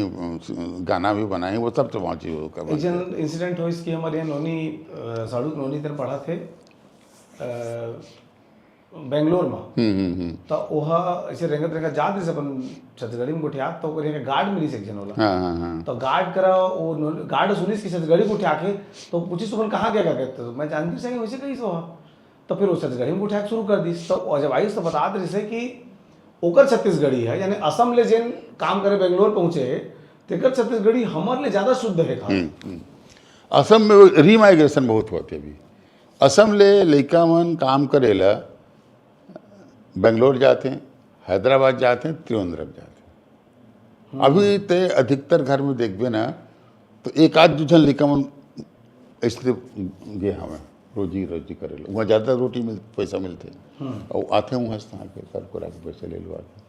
गाना भी बनाही, वो सब तो वहाँ चीज होकर एक जन इंसिडेंट हो इसकी, हमारे यहाँ नोनी, अ, साड़ू नोनी तर पढ़ा थे, अ, बेंगलोर में। हम्म हम्म हम्म। तो वह ऐसे रेंगत रेंगत जात रहिस अपन छत्तीसगढ़ी में गोठियात, तो ओकर यहाँ गार्ड मिलिस एक जन ओला। हाँ हाँ हाँ। तो गार्ड करा, वो नोन-, गार्ड सुनिस कि छत्तीसगढ़ी गोठिया के, तो पूछिस, "तुमन कहाँ गए?" करके। तो मैं जानती सही वैसे कहीं से हो। तो फिर वो छत्तीसगढ़ी में गोठिया शुरू कर दिस। तो वो जब आइस तो बतात रहिस कि ओकर छत्तीसगढ़ी है, यानी असम ले जेन काम करे बेंगलोर पहुंचे, तेकर छत्तीसगढ़ी हमर ले ज्यादा शुद्ध है। हम्म, हम्म। असम में रीमाइग्रेशन बहुत होते अभी। असम ले लइका मन काम करेला बेंगलोर जाते हैं, हैदराबाद जाते हैं, त्रिवेंद्रम जाते हैं। अभी ते अधिकतर घर में देखबे ना, तो एक आध दू झन लइका मन इसलिए गे हवे रोजी रोजी करे ला। वहाँ ज्यादा रोटी मिल, पैसा मिलते। और आते हैं वहाँ से आके कर करा के पैसा ले लो आके।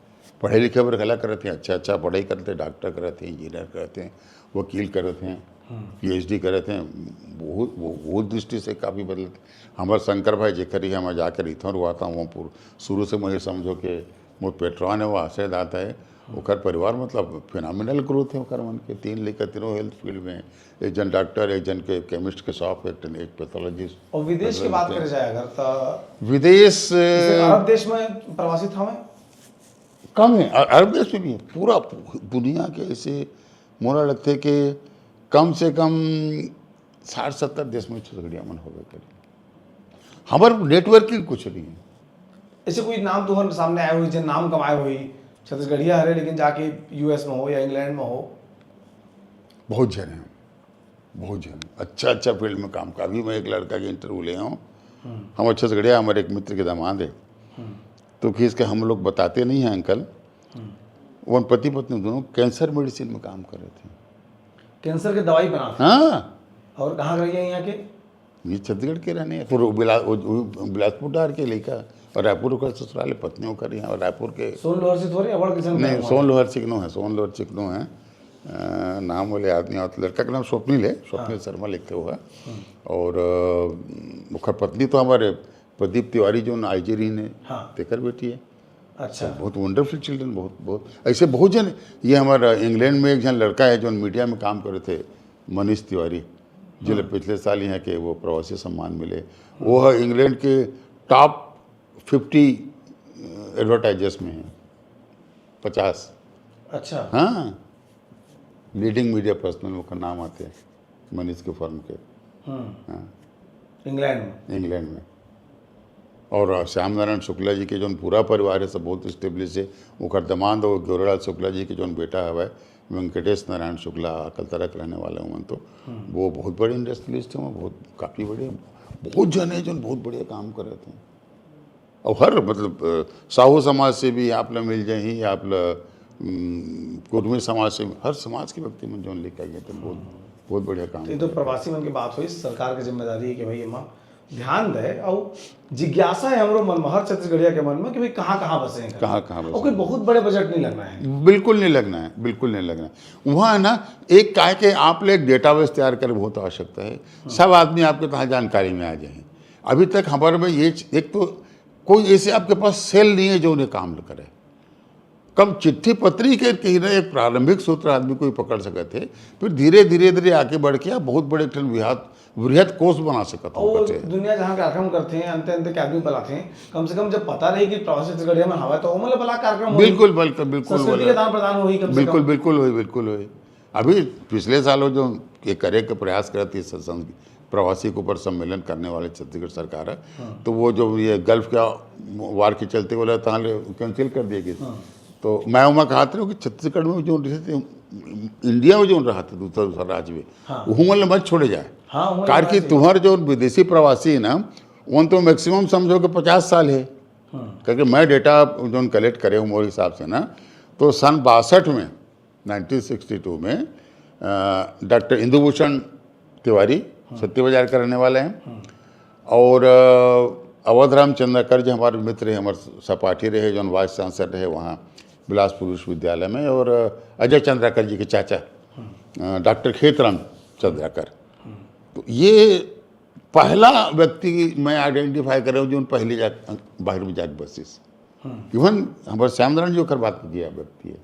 पढ़े लिखे बर घला करते हैं, अच्छा अच्छा पढ़ाई करते हैं, डॉक्टर करते हैं, इंजीनियर करते हैं, वकील करते हैं, पीएचडी करते हैं। बहुत वो, वो दृष्टि से काफी बदलते। हमारे शंकर भाई जेकर ही हम जाकर इथों रुआता हूँ, वो पूर-, शुरू से मुझे समझो कि वो पेट्रॉन है, वो आश्रयदाता है। ओकर परिवार मतलब फिनोमिनल ग्रोथ है ओकर मन के। तीन लइका, तीनों हेल्थ फील्ड में, एक जन डॉक्टर, एक जन के केमिस्ट के शॉप, एक, एक पैथोलॉजिस्ट। और विदेश की बात करे जाए अगर तो विदेश जैसे अरब देश में प्रवासित हवे। कम है, अ-, अरब देश में भी है। पूरा दुनिया के ऐसे मोला लगते कि कम से कम साठ सत्तर देश में छत्तीसगढ़िया मन होबे करी। हमार नेटवर्किंग कुछ नहीं है। ऐसे कोई नाम तुहर सामने आए हुई, जन नाम कमाए हुई, छत्तीसगढ़िया हरे लेकिन जाके यूएस में हो या इंग्लैंड में हो? बहुत जन हैं, बहुत जन अच्छा अच्छा फील्ड में काम कर। अभी मैं एक लड़का के इंटरव्यू ले आऊँ, हमारे छत्तीसगढ़िया, हमारे एक मित्र के दामाद है, तो कि इसके हम लोग बताते नहीं हैं अंकल, वो पति पत्नी दोनों कैंसर मेडिसिन में काम कर रहे थे। कैंसर के दवाई बनाते हाँ, और कहाँ रहिए यहाँ के? ये छत्तीसगढ़ के रहने हैं। फिर वो बिला-, वो, वो बिलासपुर डार के लेकर और रायपुर का ससुराल है, पत्नी होकर यहाँ और रायपुर के सोन लोहर से थोड़े अबड़ किसान नहीं, गाँव सोन लोहर चिकनो है, सोन लोहर चिकनो है। अ, नाम बोले याद नहीं आता, लड़का का नाम स्वप्निल है, स्वप्निल शर्मा लिखते हुआ। और अ, ओकर पत्नी तो हमारे प्रदीप तिवारी जो आईजी रही ने, हाँ। तेकर बेटी है। अच्छा। बहुत वंडरफुल चिल्ड्रन, बहुत बहुत ऐसे बहुत जन। ये हमारा इंग्लैंड में एक जन लड़का है जो मीडिया में काम करे थे, मनीष तिवारी, जिन्हें पिछले साल यहाँ के वो प्रवासी सम्मान मिले। वो है इंग्लैंड के टॉप फिफ्टी एडवर्टाइजर्स में है, पचास। अच्छा। हाँ, लीडिंग मीडिया पर्सनल ओकर नाम आते हैं मनीष के फर्म के। हम्म। हाँ। इंग्लैंड में। इंग्लैंड में। और श्याम नारायण शुक्ला जी के जौन पूरा परिवार है, सब बहुत स्टेब्लिश है। ओकर दमांद और गोरेलाल शुक्ला जी के जौन बेटा हवय, वेंकटेश नारायण शुक्ला, अकलतरा के रहने वाले हैं तो, वो बहुत बड़े इंडस्ट्रियलिस्ट हैं, वो बहुत, काफ़ी बड़े, बहुत जन है जौन बहुत बढ़िया काम कर रहे थे। अउ हर, मतलब, अ, साहू समाज से भी आप ला मिल जाही, आप ला, उम, कुर्मी समाज से, हर समाज के व्यक्ति मन जोन लेके आए हे, तो बहुत, बहुत बढ़िया काम तो ये तो करे। प्रवासी मन की बात होइस, सरकार के जिम्मेदारी हे कि भाई एमा ध्यान दे, अउ जिज्ञासा हे हमरो मन में, हर छत्तीसगढ़िया के मन में कि भाई कहाँ-कहाँ बसे हैं। कहाँ-कहाँ बसे अउ कोई हैं। बहुत बड़े बजट नहीं लगना हे। बिल्कुल नहीं लगना हे, बिल्कुल नहीं लगना हे। वहाँ हे ना, एक काहे के आप ला एक database तैयार करे बहुत आवश्यकता हे। हम्म। सब आदमी आपके तहाँ जानकारी में आ जाए। अभी तक हमारे में ये च-, एक तो कोई ऐसे आपके पास cell नहीं हे जो उन्हें काम करे। कम चिट्ठी पत्री के कहीं ना एक प्रारंभिक सूत्र आदमी कोई पकड़ सकत हे, फिर धीरे, धीरे, धीरे आगे बढ़ के आप बहुत बड़े एक ठन वृहद, वृहद कोष बना सकत हो अउ कहते हैं। दुनिया जहाँ कार्यक्रम करते हैं, अंते, अंते के आदमी बुलाते हैं, कम से कम जब पता रही कि प्रवासी छत्तीसगढ़िया मन हवय, तो ओमन ला बुला कार्यक्रम होही। बिल्कुल, बिल्कुल, बिल्कुल, संस्कृति बोला। के आदान प्रदान होही कम से बिल्कुल, कम। बिल्कुल होही, बिल्कुल होही। अभी पिछले साल वो जो ये करे के प्रयास करत थी स-, संस-, प्रवासी के ऊपर सम्मेलन करने वाले छत्तीसगढ़ सरकार हे, हाँ। तो वो जो ये गल्फ का वार के चलते बोला, तहाँ ले cancel कर दिया गया। हाँ। तो मैं ओमा कहत रहे हूँ कि छत्तीसगढ़ में जो रहते, इंडिया में जो रहते दूसरा, दूसरा राज्य में, हाँ। वो मन मत छोड़े जाए। हाँ, वो कार की बात सही। तुम्हारे जो विदेशी प्रवासी है ना, उन तो maximum समझो कि पचास साल है। हाँ। क्योंकि मैं data जो collect करे हूँ मोर हिसाब से ना, तो सन बासठ में, नाइनटीन सिक्सटी टू में, अ, डॉक्टर इंदुभूषण तिवारी, हाँ। सत्ती बाजार के रहने वाले हैं। हाँ। और, अ, अवध राम चंद्राकर जी हमारे मित्र हैं, हमारे सहपाठी रहे, जो vice chancellor रहे वहाँ बिलासपुर विश्वविद्यालय में, और, अ, अजय चंद्राकर जी के चाचा, हाँ। अ, डॉक्टर खेतराम चंद्राकर। हाँ। तो ये पहला व्यक्ति मैं identify करे हूँ जो पहली जा, बाहर में जाके बसिस। हम्म। Even हमारे श्याम नारायण जी ओकर बात किया व्यक्ति है।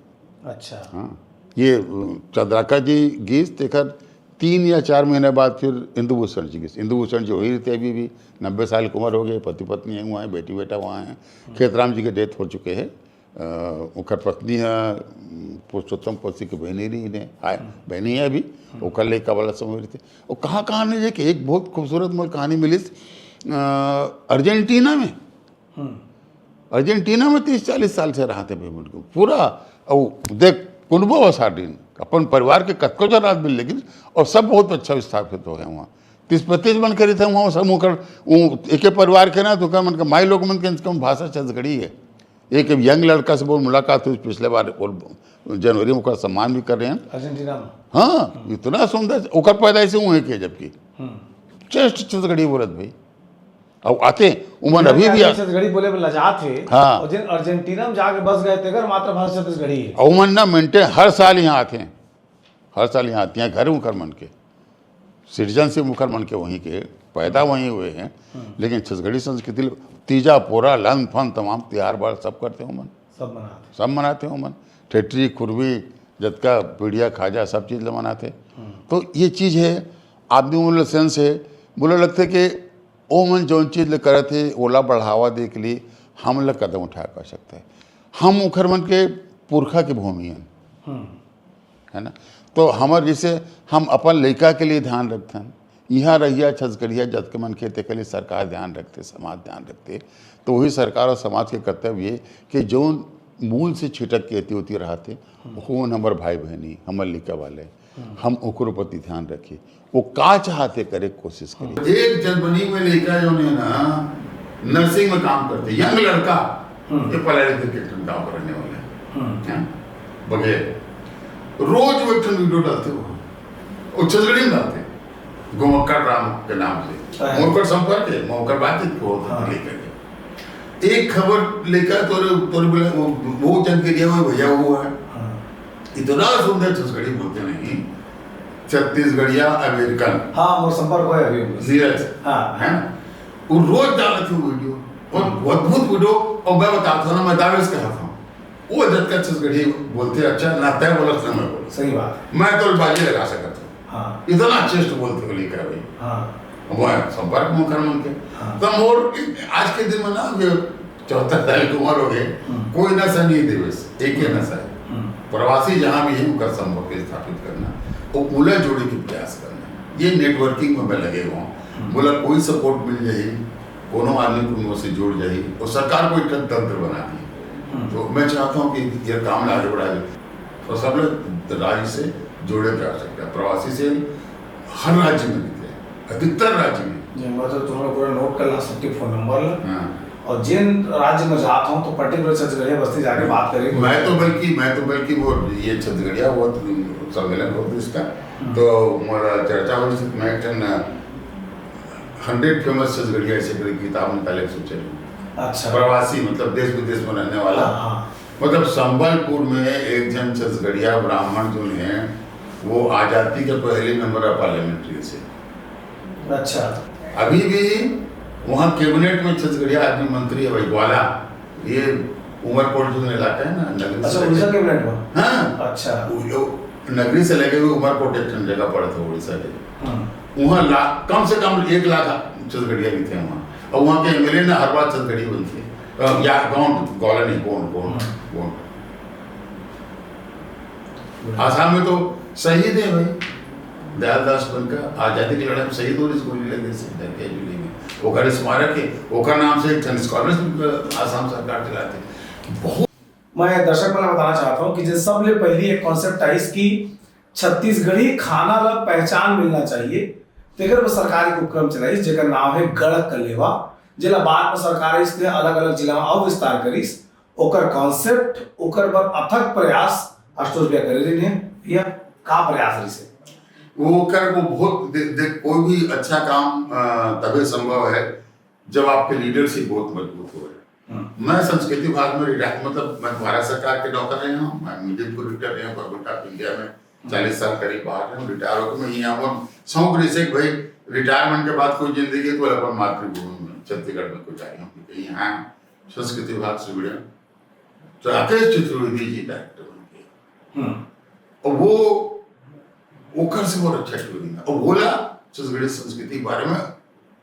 अच्छा। हाँ, ये, अ, चंद्राकर जी गीस तेकर तीन या चार महीने बाद फिर इंदुभूषण जी गीस। इंदुभूषण जी वही रहते अभी भी, नब्बे साल की उम्र हो गई, पति पत्नी है वहाँ, बेटी बेटा वहाँ है। हम्म। खेतराम जी के death हो चुके हैं। अ, ओकर पत्नी है, उम, पुरुषोत्तम पति के बहनी रही ने, आय, हम्म। बहनी है अभी, हम्म। ओकर लइका वाला समय रहते। वो कहाँ, कहाँ नहीं, एक, एक बहुत खूबसूरत मोर कहानी मिलिस, अ, अर्जेंटीना में। हम्म। अर्जेंटीना में तीस चालीस साल से रहते भाई मन को। पूरा, अउ देख, कुनबो असार दिन, अपन परिवार के कतको जन आदमी, लेकिन, और सब बहुत अच्छा स्थापित हो गया वहाँ। तीस पैंतीस मन करीत हे वहाँ, सब ओकर, वो एके परिवार के ना, तो का मन के माई लोग मन के कम से कम भाषा छत्तीसगढ़ी है। एक young लड़का से बहुत मुलाकात हुई पिछले बार, और जनवरी में ओकर सम्मान भी कर रहे हैं। अर्जेंटीना में। हाँ, हम्म। इतना सुंदर, ओकर पैदाइश वहीं के जबकि। हम्म। श्रेष्ठ छत्तीसगढ़ी बोलत भाई। अब आते, उमन अभी भी आ- छत्तीसगढ़ी बोले में लजात हे। हाँ। और जिन अर्जेंटीना में जाके बस गए, तेकर मातृभाषा छत्तीसगढ़ी है। और उमन ना maintain हर साल यहाँ आते हैं, हर साल यहाँ आते हैं, घर उकर मन के, citizenship उकर मन के वहीं के, पैदा वहीं हुए हैं, हम्म। लेकिन छत्तीसगढ़ी संस्कृति ल-, तीजा, पोरा, लन, फन, तमाम तिहार बार सब करते हो मन। सब मनाते। सब मनाते हो मन। ठेठरी, खुरवी, जतका पीढ़िया, खाजा, सब चीज ल मनाते। हम्म। तो ये चीज है, आदमी मन ल sense है, बोले लगते कि ओ मन जौन चीज ल करत हे, ओला बढ़ावा दे के लिए हम ल कदम उठाए कर सकते हैं। हम उखर मन के पुरखा के भूमि हन। हम्म। है ना? तो हमर जैसे हम अपन लइका के लिए ध्यान रखथन, इहाँ रहिया छत्तीसगढ़िया जतके मनखे तेकर लिए सरकार ध्यान रखथे, समाज ध्यान रखथे, तो वही सरकार और समाज के कर्तव्य हे कि जौन मूल से छिटक के एती ओती रहत हे, हम्म। ओन हमर भाई बहिनी, हमर लइका वाले, हम्म। हम ओकरो प्रति ध्यान रखी। वो का चाहते करे के कोशिश करी। एक जर्मनी में लइका जौन हे ना, nursing में काम करथे, young लड़का, हम्म। ये पलारी के गाँव का रहने वाला है। हम्म। हैं? बघेल। रोज वो एक ठन video डालथे वो। वो छत्तीसगढ़ी में डालथे। घुमक्कड़ राम के नाम से। हाँ। मोर कर संपर्क है, मोर कर बातचीत को होता हाँ। लेकर के। एक खबर लेकर तोरे, तोरे बोला, वो, वो जन के लिए वो भैया वो है। हाँ। इतना सुंदर छत्तीसगढ़ी बोलते नहीं। छत्तीसगढ़िया American। हाँ, मोर संपर्क होय अभी उनसे। नीरज। हाँ। है ना? वो रोज डालत हे video। और हम्म। अद्भुत video। और मैं बताता हूँ ना, मैं दावे से कहता हूँ। वो जतका छत्तीसगढ़ी बोलथे, अच्छा, ना तय बोलस, ना मैं बोलस। सही बात। मैं तो बाजी लगा सकत हूँ। हाँ। इतना श्रेष्ठ बोलथे वो लइका भाई। हाँ। अब वो संपर्क में ओखर मन के। हाँ। तो मोर आज के दिन में ना, ये चौहत्तर साल की उम्र हो गई, हम्म। कोई नशा नहीं देवेस, एक ही नशा है। हम्म। प्रवासी जहाँ भी है, उनका संपर्क स्थापित करना, वो उला जोड़े के प्रयास करना। ये networking में मैं लगे हुआ हूँ। हम्म। बोला कोई support मिल जाए, कोनो आदमी कोनो से जुड़ जाही और सरकार को एक तंत्र बना दी। हम्म। तो मैं चाहता हूँ कि ये काम ला आगे बढ़ाए और सब लोग राज्य से जोड़े जा सकते हैं, प्रवासी से हर राज्य में निकले, अधिकतर राज्य में। जी, मतलब तुम्हारा पूरा note कर ला सकते phone number ला। हाँ। और जिन राज्य में जात हो तो पर्टिकुलर छत्तीसगढ़िया बस्ती जाके बात करेंगे। मैं तो बल्कि मैं तो बल्कि वो ये छत्तीसगढ़िया वो सम्मेलन हो इसका, तो मोर चर्चा हो, मैं एक ठन हंड्रेड फेमस छत्तीसगढ़िया ऐसे करके किताब निकाले के सोचे हूँ। अच्छा। प्रवासी, मतलब देश विदेश में रहने वाला। हाँ, हाँ। मतलब संबलपुर में एक जन छत्तीसगढ़िया ब्राह्मण जो है, वो आजादी के पहले मेंबर ऑफ पार्लियामेंट रहिस हे। अच्छा। अभी भी वहाँ कैबिनेट में छत्तीसगढ़िया आदमी मंत्री है भाई, ग्वाला, ये उमरकोट जो इलाका है ना, नगरी से अच्छा, उड़ीसा लगे, कैबिनेट में। हाँ, अच्छा। वो जो नगरी से लगे हुए उमरकोट एक ठन जगह पड़ता है उड़ीसा के, हम्म। वहाँ लाख, कम से कम एक लाख छत्तीसगढ़िया भी थे वहाँ, और वहाँ के एमएलए ना हर बार छत्तीसगढ़ी बनती है। अ, या गोंड, ग्वाला नहीं, गोंड, गोंड, गोंड। आसाम में तो शहीद है भाई, दयाल दास बनकर आजादी की लड़ाई में शहीद हो रही गोली लगे से, डर के भी नहीं। ओकर स्मारक है, ओकर नाम से एक ठन स्कॉलरशिप आसाम सरकार दिलाते। बहुत मैं दर्शक मन ला बताना चाहत हूँ कि जे सबले पहली एक कॉन्सेप्ट आइस कि छत्तीसगढ़ी खाना ला पहचान मिलना चाहिए, तेकर बर सरकार एक उपक्रम चलाइस, जेकर नाम है गढ़ कलेवा, जेला बाद में सरकार इसने अलग-अलग जिला में अउ विस्तार करिस। ओकर कॉन्सेप्ट, ओकर बर अथक प्रयास आशुतोष भैया करे रहिन हे। भैया, का प्रयास रहिस हे? वो कर वो बहुत दे, दे, कोई भी अच्छा काम अ, तभी संभव है जब आपके लीडरशिप बहुत मजबूत हो। हम्म। मैं संस्कृति विभाग में रिटायर, मतलब मैं भारत सरकार के नौकर रहे हूँ, मैं मीडियम को रिटायर रहे हूँ, गवर्नमेंट ऑफ इंडिया में चालीस साल करीब बाहर रहे हूँ, रिटायर होकर मैं यहाँ पर शौक रही से कि भाई रिटायरमेंट के बाद कोई जिंदगी तो अपन मातृभूमि में छत्तीसगढ़ में कुछ आई हूँ, क्योंकि यहाँ संस्कृति विभाग से जुड़े हूँ। तो राकेश चतुर्वेदी जी डायरेक्टर बन गए। हम्म। और वो ओकर से बहुत अच्छा क्यों नहीं था। और बोला छत्तीसगढ़ी संस्कृति के बारे में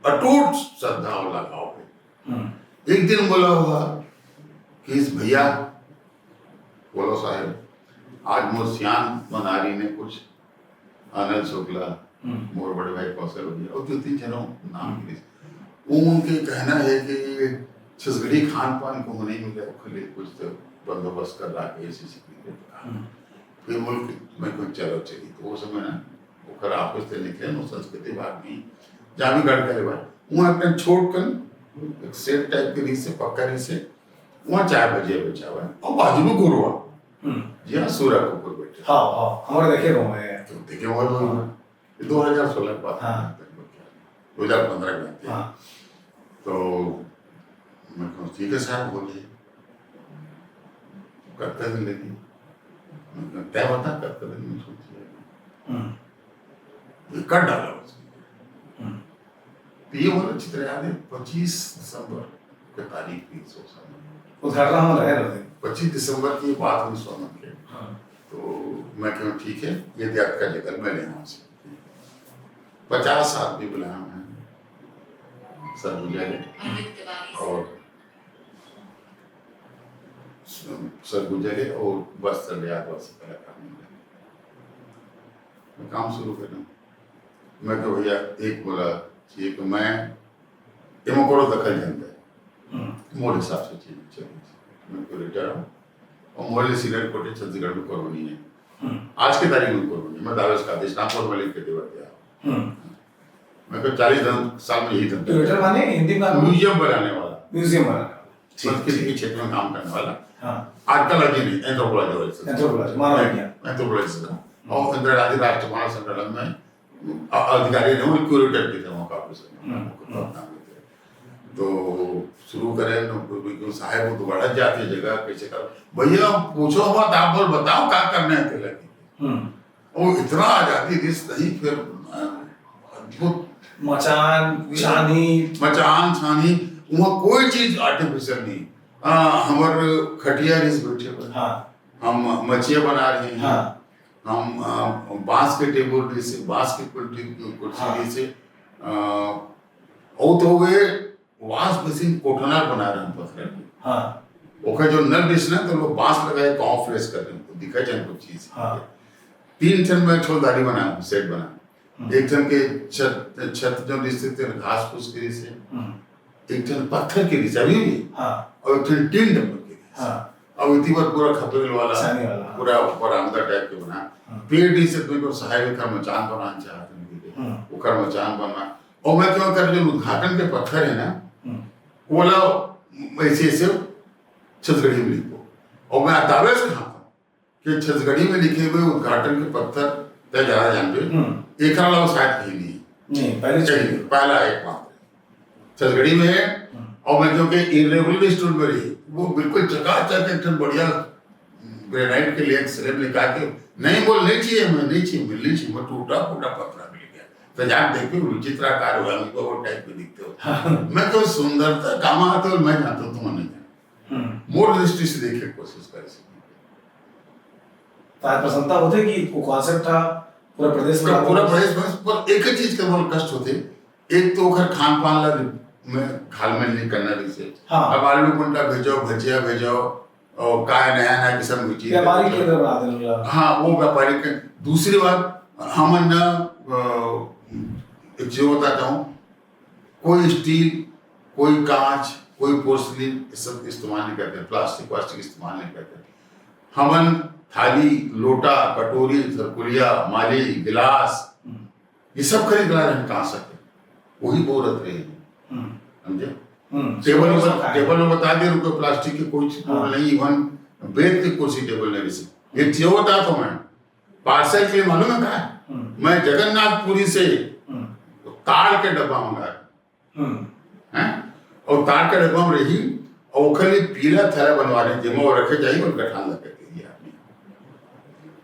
अटूट श्रद्धा और लगाव है। हम्म। एक दिन बोला हुआ कि इस भैया, बोलो साहेब, आज मोर सियान मनारी ने कुछ आनंद शुक्ला, हम्म। मोर बड़े भाई कौशल भैया और दो तीन जनों नाम गिरिस। वो उनके कहना है कि छत्तीसगढ़ी खान पान को नहीं मिले, ओकर लिए कुछ तो बंदोबस्त कर रहा है, ऐसी स्थिति में। हम्म। फिर बोल के मैं कोई चलो चली, तो वो समय ना ओकर ऑफिस से निकले, वो संस्कृति विभाग नहीं, जहाँ भी गढ़ करे भाई, वहाँ अपने छोट कन एक सेट टाइप के रही से, पक्का रही से, वहाँ चाय भजिया बेचा हुआ है और बाजू में गुरुआ हम्म। जी हाँ, सूरज के ऊपर बैठे। हाँ, हाँ, हमारे देखे रहो मैं। तो देखे वो लोग, दो हज़ार सोलह की बात है, हाँ। दो हज़ार पन्द्रह की बात है। हाँ। तो मैं कहूँ, "ठीक है साहब, बोलिए, कब तक लेंगे?" मैं कहूँ, "तय बता, कब तक लेंगे?" सोचिए। हम्म। ये कर डाला उसने। हम्म। तो ये वाला चित्र याद है, पच्चीस दिसंबर की तारीख थी, सौ साल। उद्घाटन हम रहे रहते। पच्चीस दिसंबर की बात हुई सोनम के। हाँ। तो मैं कहूँ, "ठीक है, ये दे आपका जगह, मैं ले आऊँ से।" पचास आदमी बुलाया मैं, सरगुजा ले और सरगुजा ले और बस चले, आदिवासी कलाकार मिले। मैं काम शुरू करूँ। मैं कहूँ, "भैया, एक बोला चाहिए कि मैं एमा कोनो दखल जानता है, हम्म। मोर हिसाब से चीज चली।" मैं कहूँ, "रिटायर हूँ और मोर ले सीनियर कोटे छत्तीसगढ़ में कोनो नहीं है।" हम्म। आज के तारीख में कोनो नहीं, मैं दावेश का आदेश नाम पर मलिक के देवत गया। हम्म। मैं कहूँ, "चालीस धन-, साल में यही धंधा।" क्यूरेटर माने हिंदी में म्यूजियम बनाने वाला, म्यूजियम बनाने वाला। ठीक, संस्कृति ठीक। के क्षेत्र में काम करने वाला। हाँ। आर्कियोलॉजी नहीं, एंथ्रोपोलॉजी वाले से। एंथ्रोपोलॉजी, मानव विज्ञान। एंथ्रोपोलॉजी से। और अंतर्राष्ट्रीय राष्ट्रमानव संगठन में अ-, अधिकारी नहीं, वो क्यूरेटर भी थे वहाँ का ऑफिसर। हम्म, उनको काम करते थे। तो शुरू करें, तो कोई, कोई साहब, वो तो बड़ा जाती जगह, कैसे कर, "भैया, पूछो मत, आप बोल, बताओ, क्या करना है तेरे लिए?" हम्म। वो इतना आजादी दिस नहीं, फिर, अ, अद्भुत। मचान, छानी। मचान, छानी, वहाँ कोई चीज आर्टिफिशियल नहीं। अ, हमर खटिया रिस बैठे हुए। हाँ। हम मचिया बना रहे हैं। हाँ। हम, अ, बांस के टेबल रिस, बांस के कुर्सी, कुर्सी हाँ। रिस, अ, और तो वे वाश बेसिन कोठना बना रहे हैं पत्थर के। हाँ। ओकर जो नल रिस ना, तो लोग बांस लगाए, गाँव फ्रेश कर रहे हैं, दिखा जाए कुछ चीज। हाँ। तीन ठन मैं छोलदारी बना, सेट बना। हम्म। एक ठन के छत, छत जो रिस थे, घास फूस के रिस है। हम्म। एक ठन पत्थर के रिस अभी भी। हाँ। और एक ठन टीन डब्बल के रिस। हाँ। और इतनी बार पूरा खपरेल वाला, छानी वाला। पूरा बरामदा टाइप के बना। हम्म। पेड़ रिस से तुमको सहाय का मचान बनाना चाहते हैं। हम्म। ओकर मचान बना। और मैं क्यों कर जो उद्घाटन के पत्थर है ना, हम्म। वो वाला ऐसे ऐसे छत्तीसगढ़ी में लिखो। और मैं दावे से कहता हूँ कि छत्तीसगढ़ी में लिखे हुए उद्घाटन के पत्थर तय ज्यादा जानबे, हम्म। एक अलावा शायद कहीं नहीं। नहीं, पहले कहीं चलिए। नहीं, पहला एकमात्र छत्तीसगढ़ी में है। हम्म। और मैं क्योंकि इरेगुलर स्टोन में रही, वो बिल्कुल चकाचक एक ठन बढ़िया ग्रेनाइट के लिए एक स्लैब निकाल के, नहीं बोल, नहीं चाहिए, मैं नहीं चाहिए, मैं नहीं चाहिए, मैं टूटा फूटा पत्थर मिल गया। तो जान देख के विचित्र आकार हुआ, हमको वो टाइप में दिखते हो। हाँ। मैं तो सुंदरता काम आते हो, मैं जानता हूँ, तुम नहीं जानते। हम्म। मोर दृष्टि से देखे कोशिश करे। तो आज प्रसन्नता होते कि वो कॉन्सेप्ट था पूरा प्रदेश में पूरा, पूरा प्रदेश में, पर एक ही चीज के बहुत कष्ट होते। एक तो ओखर खान पान ला मैं खाल में नहीं करना जैसे। हाँ। अब आलू कुंडा भेजो, भजिया भेजो, और काय नया नया किस्म की चीज व्यापारिक भेजो। केंद्र बना देने वाला। हाँ, वो व्यापारिक के-, दूसरी बात, हमन न, अ, एक चीज बताता हूँ, कोई स्टील, कोई कांच, कोई पोर्सलिन, ये सब इस्तेमाल नहीं करते, प्लास्टिक वास्टिक इस्तेमाल नहीं करते। हमन थाली, लोटा, कटोरी, सरकुलिया, माली, गिलास, हम्म। ये सब खरीद ला रहे हैं कहाँ से? वही बोलत रहे हैं। हम्म। समझे? हम्म। टेबल में, टेबल में बता दे, रुको, प्लास्टिक के कोई चीज हाँ। नहीं, इवन बेड के कुर्सी टेबल नहीं, रिसीव। एक चीज बता तो मैं, पार्सल के लिए मालूम है क्या? हम्म। मैं जगन्नाथपुरी से हम्म। ताड़ के डब्बा मंगाया। हम्म। हैं? और ताड़ के डब्बा में रही, और ओखर लिए पीला थैला बनवा रहे, जेमा वो रखे जाई और गठान लग के दिया आपने।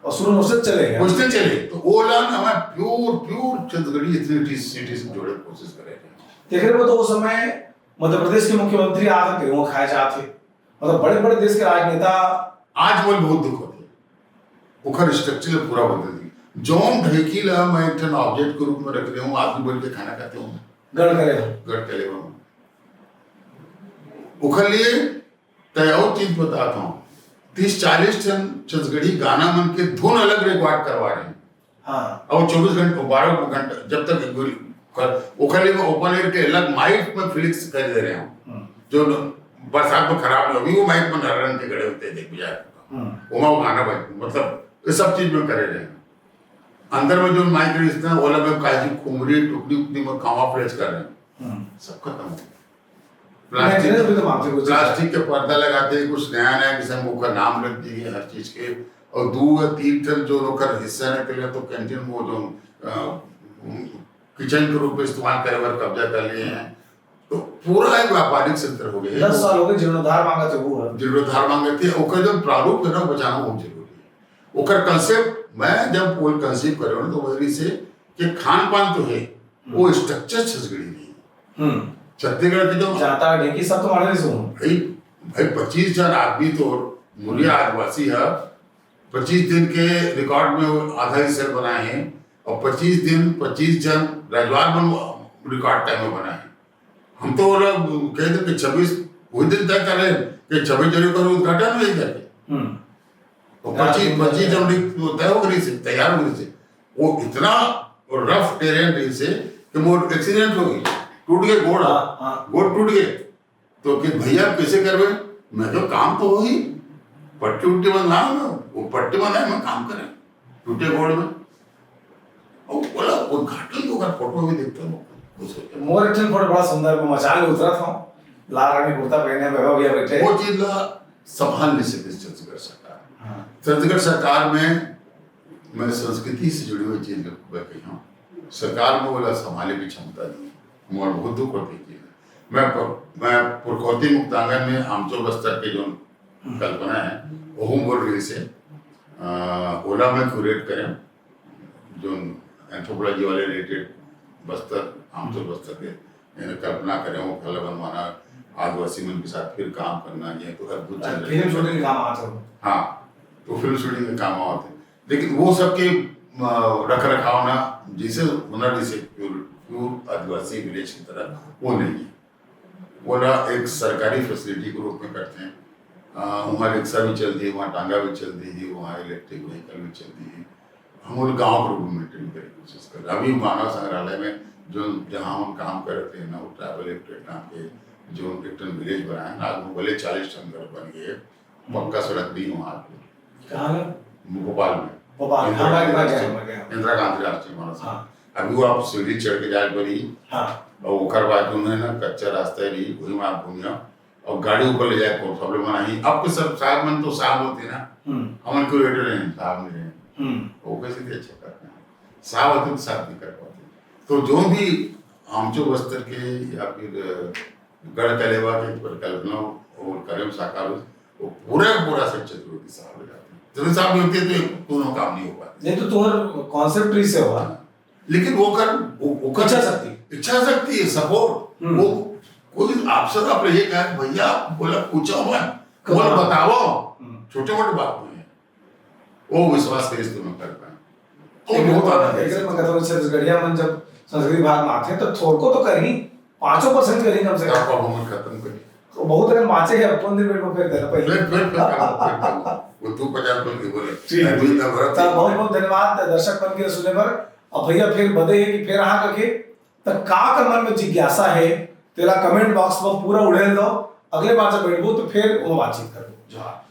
और शुरू में उससे चले गए। उससे चले, तो ओला ना मैं प्योर, प्योर छत्तीसगढ़ी इतनी टी-, सिटी से जोड़े कोशिश करे थे। देख रहे हो, तो उस समय मध्य प्रदेश के मुख्यमंत्री आते थे, वो खाए जाते। मतलब, बड़े-बड़े देश के राजनेता। आज मोर बहुत दुख होथे। ओखर स्ट्रक्चर पूरा बदल दी। जौन ढेकी ला मैं एक ठन ऑब्जेक्ट के रूप में रख रहे हूँ, आदमी बोल के खाना खाते हूँ। गढ़ कलेवा। गढ़ कलेवा में। ओखर लिए तय और चीज बताता हूँ, तीस चालीस ठन छत्तीसगढ़ी गाना मन के धुन अलग रिकॉर्ड करवा रहे हैं। हाँ। और चौबीस घंटे, बारह घंटे जब तक गुल-, कर, ओखर लिए मैं ओपन एयर के अलग माइक में फिलिक्स कर दे रहे हूँ। हम्म। जो न-, बरसात में खराब नहीं होगी, वो माइक में नरन के गड़े होते हैं, देख, बुझा। हम्म। ओमा वो गाना बज-, मतलब, ये सब चीज में करे रहे हैं। अंदर में जो माइक रिलीज था, ओला में काजी, खुमरी, टुकड़ी, उकड़ी में कामा प्लेस कर रहे हैं। हम्म। सब खत्म हो गया। प्लास्टिक, नहीं, नहीं, तो मानते कुछ प्लास्टिक के पर्दा लगाते हैं, कुछ नया नया किस्म का नाम रख दिए हर चीज के। और दो या तीन ठन जो ओकर हिस्सा निकले तो कैंटीन में वो जो, अ, किचन के रूप में इस्तेमाल करे बर कब्जा कर लिए हैं। तो पूरा एक व्यापारिक क्षेत्र हो गया। दस साल हो गए जीर्णोद्धार मांगत हे वो है। जीर्णोद्धार मांगत हे, ओकर जो प्रारूप है ना, बचाना बहुत जरूरी है। ओकर कॉन्सेप्ट मैं जब पोल कंसीव करे ना, तो वही से कि खान पान तो है, वो स्ट्रक्चर छत्तीसगढ़ी नहीं है। हम्म। छत्तीसगढ़ के जो जाता है, ढेकी सब तो मारे नहीं सुनो। भाई, भाई, पच्चीस जन आदमी तो मुरिया आदिवासी है, पच्चीस दिन के रिकॉर्ड में वो आधा ही सेल बनाए हैं, और पच्चीस दिन, पच्चीस जन रजवार मन रिकॉर्ड टाइम में बनाए हैं। हम तो वो लोग कह दे कि छब्बीस, वही दिन तय कर रहे हैं कि छब्बीस जनवरी को उद्घाटन हो जाए। हम्म। तो हाँ, पच्चीस, हम्म। पच्चीस जनवरी को तय हो गई से, तैयार हो गई से। वो इतना रफ टेरेन रही से कि वो एक्सीडेंट हो गई, टूट गए गोड़, हाँ, हाँ। गोड़ टूट गए। तो कि भैया कैसे करबे? मैं तो काम तो हो ही, पट्टी उट्टी बंधा है, वो पट्टी बंधा है, मैं काम करें, टूटे गोड़ में। और बोला, उद्घाटन तो कर, फोटो भी देखते हो, खुश हो गया। मोर एक ठन फोटो बड़ा सुंदर, मैं मचान में उतरत हूँ, लाल रंग के कुर्ता पहने, वैभव भैया बैठे। वो चीज ला संभाल नहीं सके छत्तीसगढ़ सरकार। हाँ। छत्तीसगढ़ सरकार में मैं संस्कृति से जुड़ी हुई चीज मैं कही हूँ, सरकार में बोला संभाले की क्षमता नहीं है। मोर बहुत दुख होती चीज है। मैं प-, मैं पुरखौती मुक्तांगन में आमचो बस्तर के जो हम्म। कल्पना है, वो हम बोल रही से, अ, ओला मैं क्यूरेट करें, जो एंथ्रोपोलॉजी वाले रिलेटेड बस्तर, आमचो बस्तर के, यानी कल्पना करें, वो कला बनवाना, आदिवासी मन के साथ फिर काम करना, ये तो अद्भुत चीज है। फिल्म शूटिंग काम आता हो। हाँ, तो फिल्म शूटिंग के काम आते हैं। लेकिन वो सबके, अ, रख रखाव ना, जैसे होना, जैसे प्योर, प्योर आदिवासी विलेज की तरह, वो नहीं है। वो ना एक सरकारी फैसिलिटी के रूप में करते हैं। अ, वहाँ रिक्शा भी चलती है, वहाँ टांगा भी चलती है, वहाँ इलेक्ट्रिक व्हीकल भी चलती है। हम लोग गाँव के रूप में मेंटेन करे कोशिश कर रहे हैं। अभी मानव संग्रहालय में जो, जहाँ हम काम करते हैं ना, वो ट्राइबल एक्ट नाम के जो एक ठन विलेज बनाए ना, आज वो भले चालीस ठन घर बन गए, पक्का सड़क नहीं वहाँ पे। कहाँ है? भोपाल में। भोपाल, इंदिरा हाँ, मैं, गांधी मैं गया, राष्ट्रीय, मैं गया। इंदिरा गांधी राष्ट्रीय मानव संग्रहालय। हाँ। अभी वो आप सीढ़ी चढ़ के जाए पड़ी। हाँ। और ओकर बाद जो है ना, कच्चा रास्ता है, वही में आप घूमिया। अउ गाड़ी ऊपर ले जाए, कोई प्रॉब्लम नहीं। अब के सब साहब मन तो साहब होते ना, हम्म हमन को रेडियो नहीं, साहब नहीं रहे, हम्म वो कैसे भी अच्छा करते हैं। साहब होते तो साहब नहीं कर पाते। तो जो भी आमचो बस्तर के या फिर गढ़ कलेवा के परिकल्पना और कार्यक्रम साकार हो, वो पूरा पूरा सच्चे चतुर्वेदी साहब हो जाते हैं। चतुर्वेदी साहब नहीं होते तो ये दोनों काम नहीं हो पाते। नहीं तो तुम्हारा कॉन्सेप्ट ही से हुआ। लेकिन वो कर वो, वो कर इच्छा शक्ति। इच्छा शक्ति है, सपोर्ट। हम्म। वो कोई आपसे आपने ये कहा, "भैया, बोला पूछो मत, बोला हाँ। बताओ।" हम्म। छोटे मोटे बात नहीं है, वो विश्वास करिस तो मैं कर पाए। एक वो बात बात है, है। एक मैं कहता हूँ, छत्तीसगढ़िया मन जब संस्कृति विभाग में आते हैं तो थोड़को तो करही, पाँचों परसेंट करही कम से कम। आपका होमवर्क खत्म करिए। तो बहुत अगर बाँचे हैं अपन दिन में फिर देना पहले। फिर फिर फिर करो, फिर करो। वो तू पचास पर नहीं बोले। ठीक है। अभी तो भरत तो बहुत बहुत धन्यवाद दर्शक मन के सुने पर। अब भैया फिर बदे है कि फिर अहाँ करके त का का मन में जिज्ञासा है, तेला कमेंट बॉक्स में पूरा उड़ेल दो। अगले बार जब बैठबो तो फिर वो बातचीत करबो। जोहार।